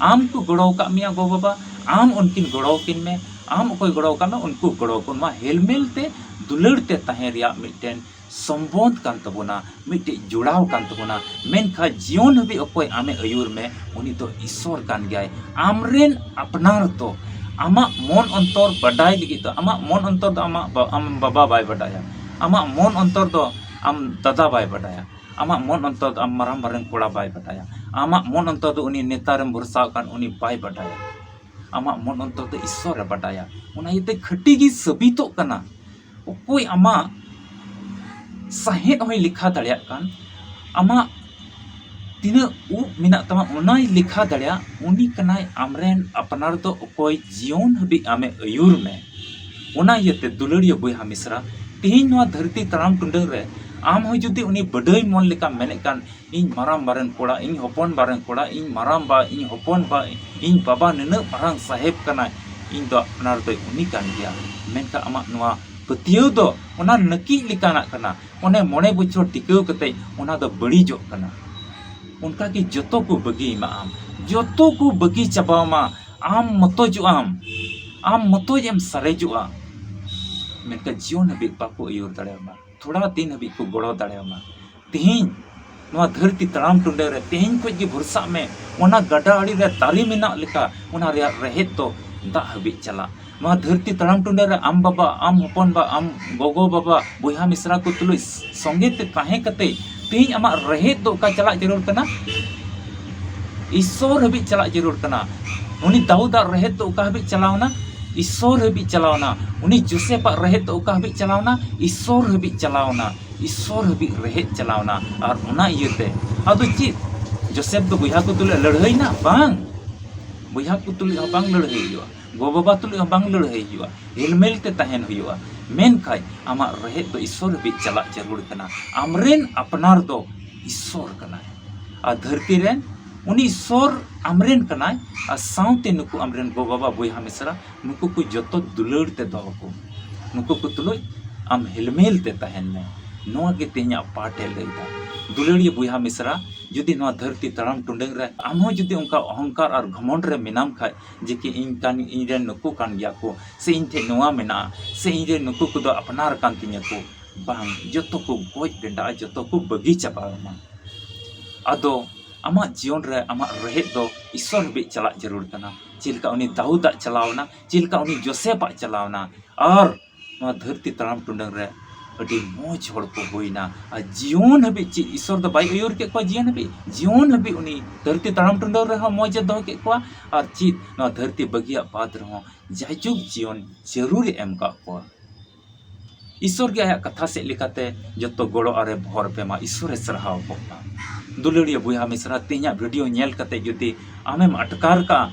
ᱟᱢ ᱠᱚ ᱜᱚᱲᱚ ᱟᱠᱟᱫ ᱢᱮᱭᱟ ᱜᱚ ᱵᱟᱵᱟ, ᱟᱢ ᱩᱱᱠᱤᱱ ᱜᱚᱲᱚ ᱟᱹᱠᱤᱱ ᱢᱮ, ᱟᱢ ᱚᱠᱚᱭ ᱜᱚᱲᱚ ᱟᱠᱟᱫ ᱢᱮ ᱩᱱᱠᱩ ᱜᱚᱲᱚ ᱟᱠᱚ᱾ ᱱᱚᱣᱟ ᱦᱮᱞᱢᱮᱞ ᱛᱮ ᱫᱩᱞᱟᱹᱲ ᱛᱮ ᱛᱟᱦᱮᱸ ᱨᱮᱭᱟᱜ ᱢᱤᱫᱴᱮᱱ ᱥᱚᱢᱵᱚᱱᱫᱷ ᱠᱟᱱ ᱛᱟᱵᱚᱱᱟ, ᱢᱤᱫᱴᱮᱡ ᱡᱚᱲᱟᱣ ᱠᱟᱱ ᱛᱟᱵᱚᱱᱟ᱾ ᱢᱮᱱᱠᱷᱟᱱ ᱡᱤᱭᱚᱱ ᱦᱟᱹᱵᱤᱡ ᱚᱠᱚᱭ ᱟᱢᱮ ᱟᱹᱭᱩᱨ ᱢᱮ, ᱩᱱᱤ ᱫᱚ ᱤᱥᱚᱨ ᱠᱟᱱ ᱜᱮᱭᱟᱭ᱾ ᱟᱢᱨᱮᱱ ᱟᱯᱱᱟᱨ ᱫᱚ, ᱟᱢᱟᱜ ᱢᱚᱱ ᱚᱱᱛᱚᱨ ᱵᱟᱰᱟᱭ ᱞᱟᱹᱜᱤᱫ ᱫᱚ, ᱟᱢᱟᱜ ᱢᱚᱱ ᱚᱱᱛᱚᱨ ᱫᱚ ᱟᱢᱟᱜ ᱵᱟ-, ᱟᱢ ᱵᱟᱵᱟ ᱵᱟᱭ ᱵᱟᱰᱟᱭᱟ, ᱟᱢᱟᱜ ᱢᱚᱱ ᱚᱱᱛᱚᱨ ᱫᱚ ᱟᱢ ᱫᱟᱫᱟ ᱵᱟᱭ ᱵᱟᱰᱟᱭᱟ᱾ ᱟᱢᱟᱜ ᱢᱚᱱ ᱚᱱᱛᱚᱨ ᱫᱚ ᱟᱢ ᱢᱟᱨᱟᱝ ᱵᱟᱨᱮᱱ ᱠᱚᱲᱟ ᱵᱟᱭ ᱵᱟᱰᱟᱭᱟ᱾ ᱟᱢᱟᱜ ᱢᱚᱱ ᱚᱱᱛᱚᱨ ᱫᱚ ᱩᱱᱤ ᱱᱮᱛᱟᱨᱮᱢ ᱵᱷᱚᱨᱥᱟ ᱟᱠᱟᱱ ᱩᱱᱤ ᱵᱟᱭ ᱵᱟᱰᱟᱭᱟ᱾ ᱟᱢᱟᱜ ᱢᱚᱱ ᱚᱱᱛᱚᱨ ᱫᱚ ᱤᱥᱥᱚᱨᱮ ᱵᱟᱰᱟᱭᱟ᱾ ᱚᱱᱟ ᱤᱭᱟᱹᱛᱮ ᱠᱷᱟᱹᱴᱤ ᱜᱮ ᱥᱟᱹᱵᱤᱛᱚᱜ ᱠᱟᱱᱟ᱾ ᱚᱠᱚᱭ ᱟᱢᱟᱜ ᱥᱟᱦᱮᱫ ᱦᱚᱸᱭ ᱞᱮᱠᱷᱟ ᱫᱟᱲᱮᱭᱟᱜ ᱠᱟᱱ, ᱟᱢᱟᱜ ᱛᱤᱱᱟᱹᱜ ᱩᱵ ᱢᱮᱱᱟᱜ ᱛᱟᱢᱟ ᱚᱱᱟᱭ ᱞᱮᱠᱷᱟ ᱫᱟᱲᱮᱭᱟᱜ, ᱩᱱᱤ ᱠᱟᱱᱟᱭ ᱟᱢᱨᱮᱱ ᱟᱯᱱᱟᱨ ᱫᱚ ᱚᱠᱚᱭ ᱡᱤᱭᱚᱱ ᱦᱟᱹᱵᱤᱡ ᱟᱢᱮ ᱟᱹᱭᱩᱨ ᱢᱮ᱾ ᱚᱱᱟ ᱤᱭᱟᱹᱛᱮ ᱫᱩᱞᱟᱹᱲᱤᱭᱟᱹ ᱵᱚᱭᱦᱟ ᱢᱤᱥᱨᱟ, ᱛᱮᱦᱮᱧ ᱱᱚᱣᱟ ᱫᱷᱟᱹᱨᱛᱤ ᱛᱟᱲᱟᱢ ᱴᱩᱰᱟᱹᱝ ᱨᱮ ᱟᱢ ᱦᱚᱸ ᱡᱩᱫᱤ ᱩᱱᱤ ᱵᱟᱹᱰᱟᱹᱭ ᱢᱚᱱ ᱞᱮᱠᱟᱢ ᱢᱮᱱᱮᱫ ᱠᱟᱱ, ᱤᱧ ᱢᱟᱨᱟᱝ ᱵᱟᱨᱮᱱ ᱠᱚᱲᱟ, ᱤᱧ ᱦᱚᱯᱚᱱ ᱵᱟᱨᱮᱱ ᱠᱚᱲᱟ, ᱤᱧ ᱢᱟᱨᱟᱝ ᱵᱟ, ᱤᱧ ᱦᱚᱯᱚᱱ ᱵᱟ, ᱤᱧ ᱵᱟᱵᱟ ᱱᱤᱱᱟᱹᱜ ᱢᱟᱨᱟᱝ ᱥᱟᱦᱮᱵ ᱠᱟᱱᱟᱭ, ᱤᱧ ᱫᱚ ᱟᱯᱱᱟᱨ ᱫᱚᱭ ᱩᱱᱤ ᱠᱟᱱ ᱜᱮᱭᱟ᱾ ᱢᱮᱱᱠᱷᱟᱱ ᱟᱢᱟᱜ ᱱᱚᱣᱟ ᱯᱟᱹᱛᱭᱟᱹᱣ ᱫᱚ ᱚᱱᱟ ᱱᱟᱹᱠᱤᱡ ᱞᱮᱠᱟᱱᱟᱜ ᱠᱟᱱᱟ᱾ ᱚᱱᱮ ᱢᱚᱬᱮ ᱵᱚᱪᱷᱚᱨ ᱴᱤᱠᱟᱹᱣ ᱠᱟᱛᱮ ᱚᱱᱟ ᱫᱚ ᱵᱟᱹᱲᱤᱡᱚᱜ ᱠᱟᱱᱟ᱾ ᱚᱱᱠᱟ ᱜᱮ ᱡᱚᱛᱚ ᱠᱚ ᱵᱟᱹᱜᱤ ᱮᱢᱟᱜ ᱟᱢ, ᱡᱚᱛᱚ ᱠᱚ ᱵᱟᱹᱜᱤ ᱪᱟᱵᱟᱣᱟᱢᱟ᱾ ᱟᱢ ᱢᱚᱛᱚᱡᱚᱜ ᱟᱢ, ᱟᱢ ᱢᱚᱛᱚᱡ ᱮᱢ ᱥᱟᱨᱮᱡᱚᱜᱼᱟ᱾ ᱢᱮᱱᱠᱷᱟᱱ ᱡᱤᱭᱚᱱ ᱦᱟᱹᱵᱤᱡ ᱵᱟᱠᱚ ᱟᱹᱭᱩᱨ ᱫᱟᱲᱮᱭᱟᱢᱟ, ᱛᱷᱚᱲᱟ ᱫᱤᱱ ᱦᱟᱹᱵᱤᱡ ᱠᱚ ᱜᱚᱲᱚ ᱫᱟᱲᱮᱭᱟᱢᱟ᱾ ᱛᱮᱦᱮᱧ ᱱᱚᱣᱟ ᱫᱷᱟᱹᱨᱛᱤ ᱛᱟᱲᱟᱢ ᱴᱩᱰᱟᱹ ᱨᱮ ᱛᱮᱦᱮᱧ ᱠᱷᱚᱡ ᱜᱮ ᱵᱷᱚᱨᱥᱟᱜ ᱢᱮ᱾ ᱚᱱᱟ ᱜᱟᱰᱟ ᱟᱲᱮ ᱨᱮ ᱫᱟᱨᱮ ᱢᱮᱱᱟᱜ ᱞᱮᱠᱟ, ᱚᱱᱟ ᱨᱮᱭᱟᱜ ᱨᱮᱦᱮᱫ ᱫᱚ ᱫᱟᱜ ᱦᱟᱹᱵᱤᱡ ᱪᱟᱞᱟᱜ᱾ ᱱᱚᱣᱟ ᱫᱷᱟᱹᱨᱛᱤ ᱛᱟᱲᱟᱢ ᱴᱩᱰᱟᱹ ᱨᱮ ᱟᱢ ᱵᱟᱵᱟ, ᱟᱢ ᱦᱚᱯᱚᱱ ᱵᱟ, ᱟᱢ ᱜᱚᱜᱚ ᱵᱟᱵᱟ, ᱵᱚᱭᱦᱟ ᱢᱤᱥᱨᱟ ᱠᱚ ᱛᱩᱞᱩᱡ ᱥᱚᱸᱜᱮ ᱛᱮ ᱛᱟᱦᱮᱸ ᱠᱟᱛᱮ ᱛᱮᱦᱮᱧ ᱟᱢᱟᱜ ᱨᱮᱦᱮᱫ ᱫᱚ ᱚᱠᱟ ᱪᱟᱞᱟᱜ ᱡᱟᱹᱨᱩᱲ ᱠᱟᱱᱟ? ᱤᱥᱥᱚᱨ ᱦᱟᱹᱵᱤᱡ ᱪᱟᱞᱟᱜ ᱡᱟᱹᱨᱩᱲ ᱠᱟᱱᱟ᱾ ᱩᱱᱤ ᱫᱟᱣᱩᱫᱟᱜ ᱨᱮᱦᱮᱫ ᱫᱚ ᱚᱠᱟ ᱦᱟᱹᱵᱤᱡ ᱪᱟᱞᱟᱣᱱᱟ? ᱤᱥᱥᱚᱨ ᱦᱟᱹᱵᱤᱡ ᱪᱟᱞᱟᱣᱱᱟ᱾ ᱩᱱᱤ ᱡᱳᱥᱮᱯᱟᱜ ᱨᱮᱦᱮᱫ ᱫᱚ ᱚᱠᱟ ᱦᱟᱹᱵᱤᱡ ᱪᱟᱞᱟᱣᱱᱟ? ᱤᱥᱥᱚᱨ ᱦᱟᱹᱵᱤᱡ ᱪᱟᱞᱟᱣᱱᱟ᱾ ᱤᱥᱥᱚᱨ ᱦᱟᱹᱵᱤᱡ ᱨᱮᱦᱮᱫ ᱪᱟᱞᱟᱣᱱᱟ᱾ ᱟᱨ ᱚᱱᱟ ᱤᱭᱟᱹᱛᱮ ᱟᱫᱚ ᱪᱮᱫ? ᱡᱳᱥᱮᱯ ᱫᱚ ᱵᱚᱭᱦᱟ ᱠᱚ ᱛᱩᱞᱩᱡ ᱞᱟᱹᱲᱦᱟᱹᱭᱱᱟ? ᱵᱟᱝ᱾ ᱵᱚᱭᱦᱟ ᱠᱚ ᱛᱩᱞᱩᱡ ᱦᱚᱸ ᱵᱟᱝ ᱞᱟᱹᱲᱦᱟᱹᱭ ᱦᱩᱭᱩᱜᱼᱟ, ᱜᱚ ᱵᱟᱵᱟ ᱛᱩᱞᱩᱡ ᱦᱚᱸ ᱵᱟᱝ ᱞᱟᱹᱲᱦᱟᱹᱭ ᱦᱩᱭᱩᱜᱼᱟ᱾ ᱦᱮᱞᱢᱮᱞ ᱛᱮ ᱛᱟᱦᱮᱱ ᱦᱩᱭᱩᱜᱼᱟ᱾ ᱢᱮᱱᱠᱷᱟᱡ ᱟᱢᱟᱜ ᱨᱮᱦᱮᱫ ᱫᱚ ᱤᱥᱥᱚᱨ ᱦᱟᱹᱵᱤᱡ ᱪᱟᱞᱟᱜ ᱡᱟᱹᱨᱩᱲ ᱠᱟᱱᱟ᱾ ᱟᱢᱨᱮᱱ ᱟᱯᱱᱟᱨ ᱫᱚ ᱤᱥᱥᱚᱨ ᱠᱟᱱᱟᱭ᱾ ᱟᱨ ᱫᱷᱟᱹᱨᱛᱤ ᱨᱮᱱ ᱩᱱᱤ ᱤᱥᱥᱚᱨ ᱟᱢᱨᱮᱱ ᱠᱟᱱᱟᱭ᱾ ᱟᱨ ᱥᱟᱶᱛᱮ ᱱᱩᱠᱩ ᱟᱢᱨᱮᱱ ᱜᱚ ᱵᱟᱵᱟ ᱵᱚᱭᱦᱟ ᱢᱤᱥᱨᱟ, ᱱᱩᱠᱩ ᱠᱚ ᱡᱚᱛᱚ ᱫᱩᱞᱟᱹᱲ ᱛᱮ ᱫᱚᱦᱚ ᱠᱚᱢ᱾ ᱱᱩᱠᱩ ᱠᱚ ᱛᱩᱞᱩᱡ ᱟᱢ ᱦᱮᱞᱢᱮᱞ ᱛᱮ ᱛᱟᱦᱮᱱ ᱢᱮ᱾ ᱱᱚᱣᱟ ᱜᱮ ᱛᱮᱦᱮᱧᱟᱜ ᱯᱟᱴᱷ ᱮ ᱞᱟᱹᱭᱫᱟ᱾ ᱫᱩᱞᱟᱹᱲᱤᱭᱟᱹ ᱵᱚᱭᱦᱟ ᱢᱤᱥᱨᱟ, ᱡᱩᱫᱤ ᱱᱚᱣᱟ ᱫᱷᱟᱹᱨᱛᱤ ᱛᱟᱲᱟᱢ ᱴᱩᱰᱟᱹᱝ ᱨᱮ ᱟᱢ ᱦᱚᱸ ᱡᱩᱫᱤ ᱚᱱᱠᱟ ᱚᱦᱚᱝᱠᱟᱨ ᱟᱨ ᱜᱷᱚᱢᱚᱱᱰ ᱨᱮ ᱢᱮᱱᱟᱢ ᱠᱷᱟᱡ, ᱡᱮ ᱠᱤ ᱤᱧ ᱠᱟᱱ, ᱤᱧ ᱨᱮᱱ ᱱᱩᱠᱩ ᱠᱟᱱ ᱜᱮᱭᱟ ᱠᱚ, ᱥᱮ ᱤᱧ ᱴᱷᱮᱡ ᱱᱚᱣᱟ ᱢᱮᱱᱟᱜᱼᱟ, ᱥᱮ ᱤᱧ ᱨᱮᱱ ᱱᱩᱠᱩ ᱠᱚᱫᱚ ᱟᱯᱱᱟᱨ ᱠᱟᱱ ᱛᱤᱧᱟᱹ ᱠᱚ, ᱵᱟᱝ, ᱡᱚᱛᱚ ᱠᱚ ᱜᱚᱡ ᱵᱮᱸᱰᱟᱜᱼᱟ, ᱡᱚᱛᱚ ᱠᱚ ᱵᱟᱹᱜᱤ ᱪᱟᱵᱟ ᱟᱢᱟ᱾ ᱟᱫᱚ ᱟᱢᱟᱜ ᱡᱤᱭᱚᱱ ᱨᱮ ᱟᱢᱟᱜ ᱨᱮᱦᱮᱫ ᱫᱚ ᱤᱥᱥᱚᱨ ᱦᱟᱹᱵᱤᱡ ᱪᱟᱞᱟᱜ ᱡᱟᱹᱨᱩᱲ ᱠᱟᱱᱟ᱾ ᱪᱮᱫ ᱞᱮᱠᱟ ᱩᱱᱤ ᱫᱟᱣᱩᱫᱟᱜ ᱪᱟᱞᱟᱣᱱᱟ, ᱪᱮᱫ ᱞᱮᱠᱟ ᱩᱱᱤ ᱡᱳᱥᱮᱯᱟᱜ ᱪᱟᱞᱟᱣᱱᱟ, ᱟᱨ ᱱᱚᱣᱟ ᱫᱷᱟᱹᱨᱛᱤ ᱛᱟᱲᱟᱢ ᱴᱩᱰᱟᱹᱝ ᱨᱮ ᱟᱹᱰᱤ ᱢᱚᱡᱽ ᱦᱚᱲ ᱠᱚ ᱦᱩᱭᱱᱟ᱾ ᱟᱨ ᱡᱤᱭᱚᱱ ᱦᱟᱹᱵᱤᱡ ᱪᱮᱫ ᱤᱥᱥᱚᱨ ᱫᱚ ᱵᱟᱭ ᱟᱹᱭᱩᱨ ᱠᱮᱫ ᱠᱚᱣᱟ? ᱡᱤᱭᱚᱱ ᱦᱟᱹᱵᱤᱡ, ᱡᱤᱭᱚᱱ ᱦᱟᱹᱵᱤᱡ ᱩᱱᱤ ᱫᱷᱟᱹᱨᱛᱤ ᱛᱟᱲᱟᱢ ᱴᱩᱰᱟᱹᱨ ᱨᱮᱦᱚᱸ ᱢᱚᱡᱽ ᱮ ᱫᱚᱦᱚ ᱠᱮᱫ ᱠᱚᱣᱟ᱾ ᱟᱨ ᱪᱮᱫ ᱱᱚᱣᱟ ᱫᱷᱟᱹᱨᱛᱤ ᱵᱟᱹᱜᱤᱭᱟᱜ ᱵᱟᱫ ᱨᱮᱦᱚᱸ ᱡᱟᱭᱡᱩᱜᱽ ᱡᱤᱭᱚᱱ ᱡᱟᱹᱨᱩᱲ ᱮ ᱮᱢ ᱠᱟᱜ ᱠᱚᱣᱟ᱾ ᱤᱥᱥᱚᱨ ᱜᱮ ᱟᱭᱟᱜ ᱠᱟᱛᱷᱟ ᱥᱮᱫ ᱞᱮᱠᱟᱛᱮ ᱡᱚᱛᱚ ᱜᱚᱲᱚ ᱟᱨᱮ ᱵᱷᱚᱨ ᱯᱮ ᱢᱟ, ᱤᱥᱥᱚᱨ ᱮ ᱥᱟᱨᱦᱟᱣ ᱠᱚᱜ ᱢᱟ᱾ ᱫᱩᱞᱟᱹᱲᱤᱭᱟᱹ ᱵᱚᱭᱦᱟ ᱢᱤᱥᱨᱟ, ᱛᱮᱦᱮᱧᱟᱜ ᱵᱷᱤᱰᱤᱭᱳ ᱧᱮᱞ ᱠᱟᱛᱮ ᱡᱩᱫᱤ ᱟᱢᱮᱢ ᱟᱴᱠᱟᱨ ᱠᱟᱜᱼᱟ,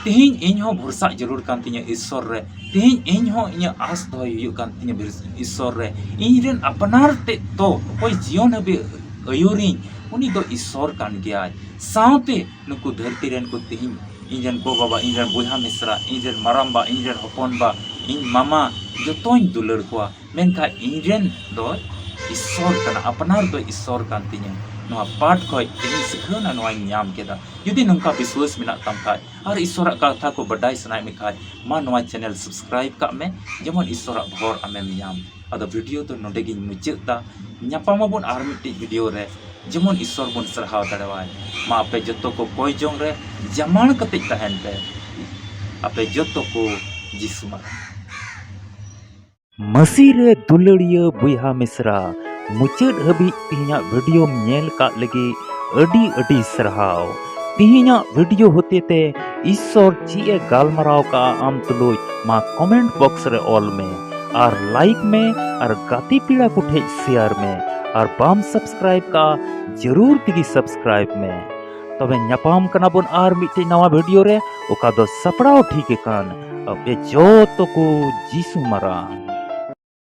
ᱛᱮᱦᱮᱧ ᱤᱧ ᱦᱚᱸ ᱵᱷᱚᱨᱥᱟᱜ ᱡᱟᱹᱨᱩᱲ ᱠᱟᱱ ᱛᱤᱧᱟᱹ ᱤᱥᱥᱚᱨ ᱨᱮ, ᱛᱮᱦᱮᱧ ᱤᱧ ᱦᱚᱸ ᱤᱧᱟᱹᱜ ᱟᱸᱥ ᱫᱚᱦᱚᱭ ᱦᱩᱭᱩᱜ ᱠᱟᱱ ᱛᱤᱧᱟᱹ ᱵᱤᱨ-, ᱤᱥᱥᱚᱨ ᱨᱮ, ᱤᱧ ᱨᱮᱱ ᱟᱯᱱᱟᱨ ᱛᱮᱫ ᱫᱚ ᱚᱠᱚᱭ ᱡᱤᱭᱚᱱ ᱦᱟᱹᱵᱤᱡ ᱟᱹᱭᱩᱨᱤᱧ, ᱩᱱᱤ ᱫᱚ ᱤᱥᱥᱚᱨ ᱠᱟᱱ ᱜᱮᱭᱟᱭ᱾ ᱥᱟᱶᱛᱮ ᱱᱩᱠᱩ ᱫᱷᱟᱹᱨᱛᱤ ᱨᱮᱱ ᱠᱚ ᱛᱮᱦᱮᱧ ᱤᱧ ᱨᱮᱱ ᱜᱚ ᱵᱟᱵᱟ, ᱤᱧ ᱨᱮᱱ ᱵᱚᱭᱦᱟ ᱢᱤᱥᱨᱟ, ᱤᱧ ᱨᱮᱱ ᱢᱟᱨᱟᱢᱵᱟ, ᱤᱧ ᱨᱮᱱ ᱦᱚᱯᱚᱱᱵᱟ, ᱤᱧ ᱢᱟᱢᱟ, ᱡᱚᱛᱚᱧ ᱫᱩᱞᱟᱹᱲ ᱠᱚᱣᱟ᱾ ᱢᱮᱱᱠᱷᱟᱱ ᱤᱧ ᱨᱮᱱ ᱫᱚ ᱤᱥᱥᱚᱨ ᱠᱟᱱᱟ, ᱟᱯᱱᱟᱨ ᱫᱚ ᱤᱥᱥᱚᱨ ᱠᱟᱱ ᱛᱤᱧᱟᱹ᱾ ᱱᱚᱣᱟ ᱯᱟᱴ ᱠᱷᱚᱡ ᱤᱧ ᱥᱤᱠᱷᱟᱹᱣᱱᱟ, ᱱᱚᱣᱟᱧ ᱧᱟᱢ ᱠᱮᱫᱟ᱾ ᱡᱩᱫᱤ ᱱᱚᱝᱠᱟ ᱵᱤᱥᱣᱟᱹᱥ ᱢᱮᱱᱟᱜ ᱛᱟᱢ ᱠᱷᱟᱡ ᱟᱨ ᱤᱥᱥᱚᱨᱟᱜ ᱠᱟᱛᱷᱟ ᱠᱚ ᱵᱟᱰᱟᱭ ᱥᱟᱱᱟᱭᱮᱫ ᱢᱮ ᱠᱷᱟᱡ, ᱢᱟ ᱱᱚᱣᱟ ᱪᱮᱱᱮᱞ ᱥᱟᱵᱥᱠᱨᱟᱭᱤᱵ ᱠᱟᱜ ᱢᱮ, ᱡᱮᱢᱚᱱ ᱤᱥᱥᱚᱨᱟᱜ ᱵᱷᱚᱨ ᱟᱢᱮᱢ ᱧᱟᱢ᱾ ᱟᱫᱚ ᱵᱷᱤᱰᱤᱭᱳ ᱫᱚ ᱱᱚᱰᱮ ᱜᱤᱧ ᱢᱩᱪᱟᱹᱫ ᱫᱟ᱾ ᱧᱟᱯᱟᱢ ᱟᱵᱚᱱ ᱟᱨ ᱢᱤᱫᱴᱤᱡ ᱵᱷᱤᱰᱤᱭᱳ ᱨᱮ, ᱡᱮᱢᱚᱱ ᱤᱥᱥᱚᱨ ᱵᱚᱱ ᱥᱟᱨᱦᱟᱣ ᱫᱟᱲᱮᱣᱟᱭ᱾ ᱢᱟ ᱟᱯᱮ ᱡᱚᱛᱚ ᱠᱚ ᱠᱚᱭ ᱡᱚᱝ ᱨᱮ ᱡᱟᱢᱟᱲ ᱠᱟᱛᱮ ᱛᱟᱦᱮᱱ ᱯᱮ᱾ ᱟᱯᱮ ᱡᱚᱛᱚ ᱠᱚ ᱡᱤᱥᱩ ᱢᱟᱨᱟᱝ᱾ ᱢᱟᱹᱥᱤ ᱨᱮ ᱫᱩᱞᱟᱹᱲᱤᱭᱟᱹ ᱵᱚᱭᱦᱟ ᱢᱤᱥᱨᱟ, ᱢᱩᱪᱟᱹᱫ ᱦᱟᱹᱵᱤᱡ ᱛᱮᱦᱮᱧᱟᱜ ᱵᱷᱤᱰᱤᱭᱳᱢ ᱧᱮᱞ ᱠᱟᱜ ᱞᱟᱹᱜᱤᱫ ᱟᱹᱰᱤ ᱟᱹᱰᱤ ᱥᱟᱨᱦᱟᱣ᱾ ᱛᱮᱦᱮᱧᱟᱜ ᱵᱷᱤᱰᱤᱭᱳ ᱦᱚᱛᱮᱛᱮ ᱤᱥᱥᱚᱨ ᱪᱮᱫ ᱮ ᱜᱟᱞᱢᱟᱨᱟᱣ ᱠᱟᱜᱼᱟ ᱟᱢ ᱛᱩᱞᱩᱡ, ᱢᱟ ᱠᱚᱢᱮᱱᱴ ᱵᱚᱠᱥ ᱨᱮ ᱚᱞ ᱢᱮ ᱟᱨ ᱞᱟᱭᱤᱠ ᱢᱮ ᱟᱨ ᱜᱟᱛᱮ ᱯᱮᱲᱟ ᱠᱚ ᱴᱷᱮᱡ ᱥᱮᱭᱟᱨ ᱢᱮ᱾ ᱟᱨ ᱵᱟᱢ ᱥᱟᱵᱥᱠᱨᱟᱭᱤᱵ ᱠᱟᱜᱼᱟ, ᱡᱟᱹᱨᱩᱲ ᱛᱮᱜᱮ ᱥᱟᱵᱥᱠᱨᱟᱭᱤᱵ ᱢᱮ᱾ ᱛᱚᱵᱮ ᱧᱟᱯᱟᱢ ᱠᱟᱱᱟ ᱵᱚᱱ ᱟᱨ ᱢᱤᱫᱴᱮᱡ ᱱᱟᱣᱟ ᱵᱷᱤᱰᱤᱭᱳ ᱨᱮ, ᱚᱠᱟ ᱫᱚ ᱥᱟᱯᱲᱟᱣ ᱴᱷᱤᱠ ᱟᱠᱟᱱ ᱟᱯᱮ ᱡᱚᱛᱚ ᱠᱚ ᱡᱤᱥᱩ ᱢᱟᱨᱟᱝ᱾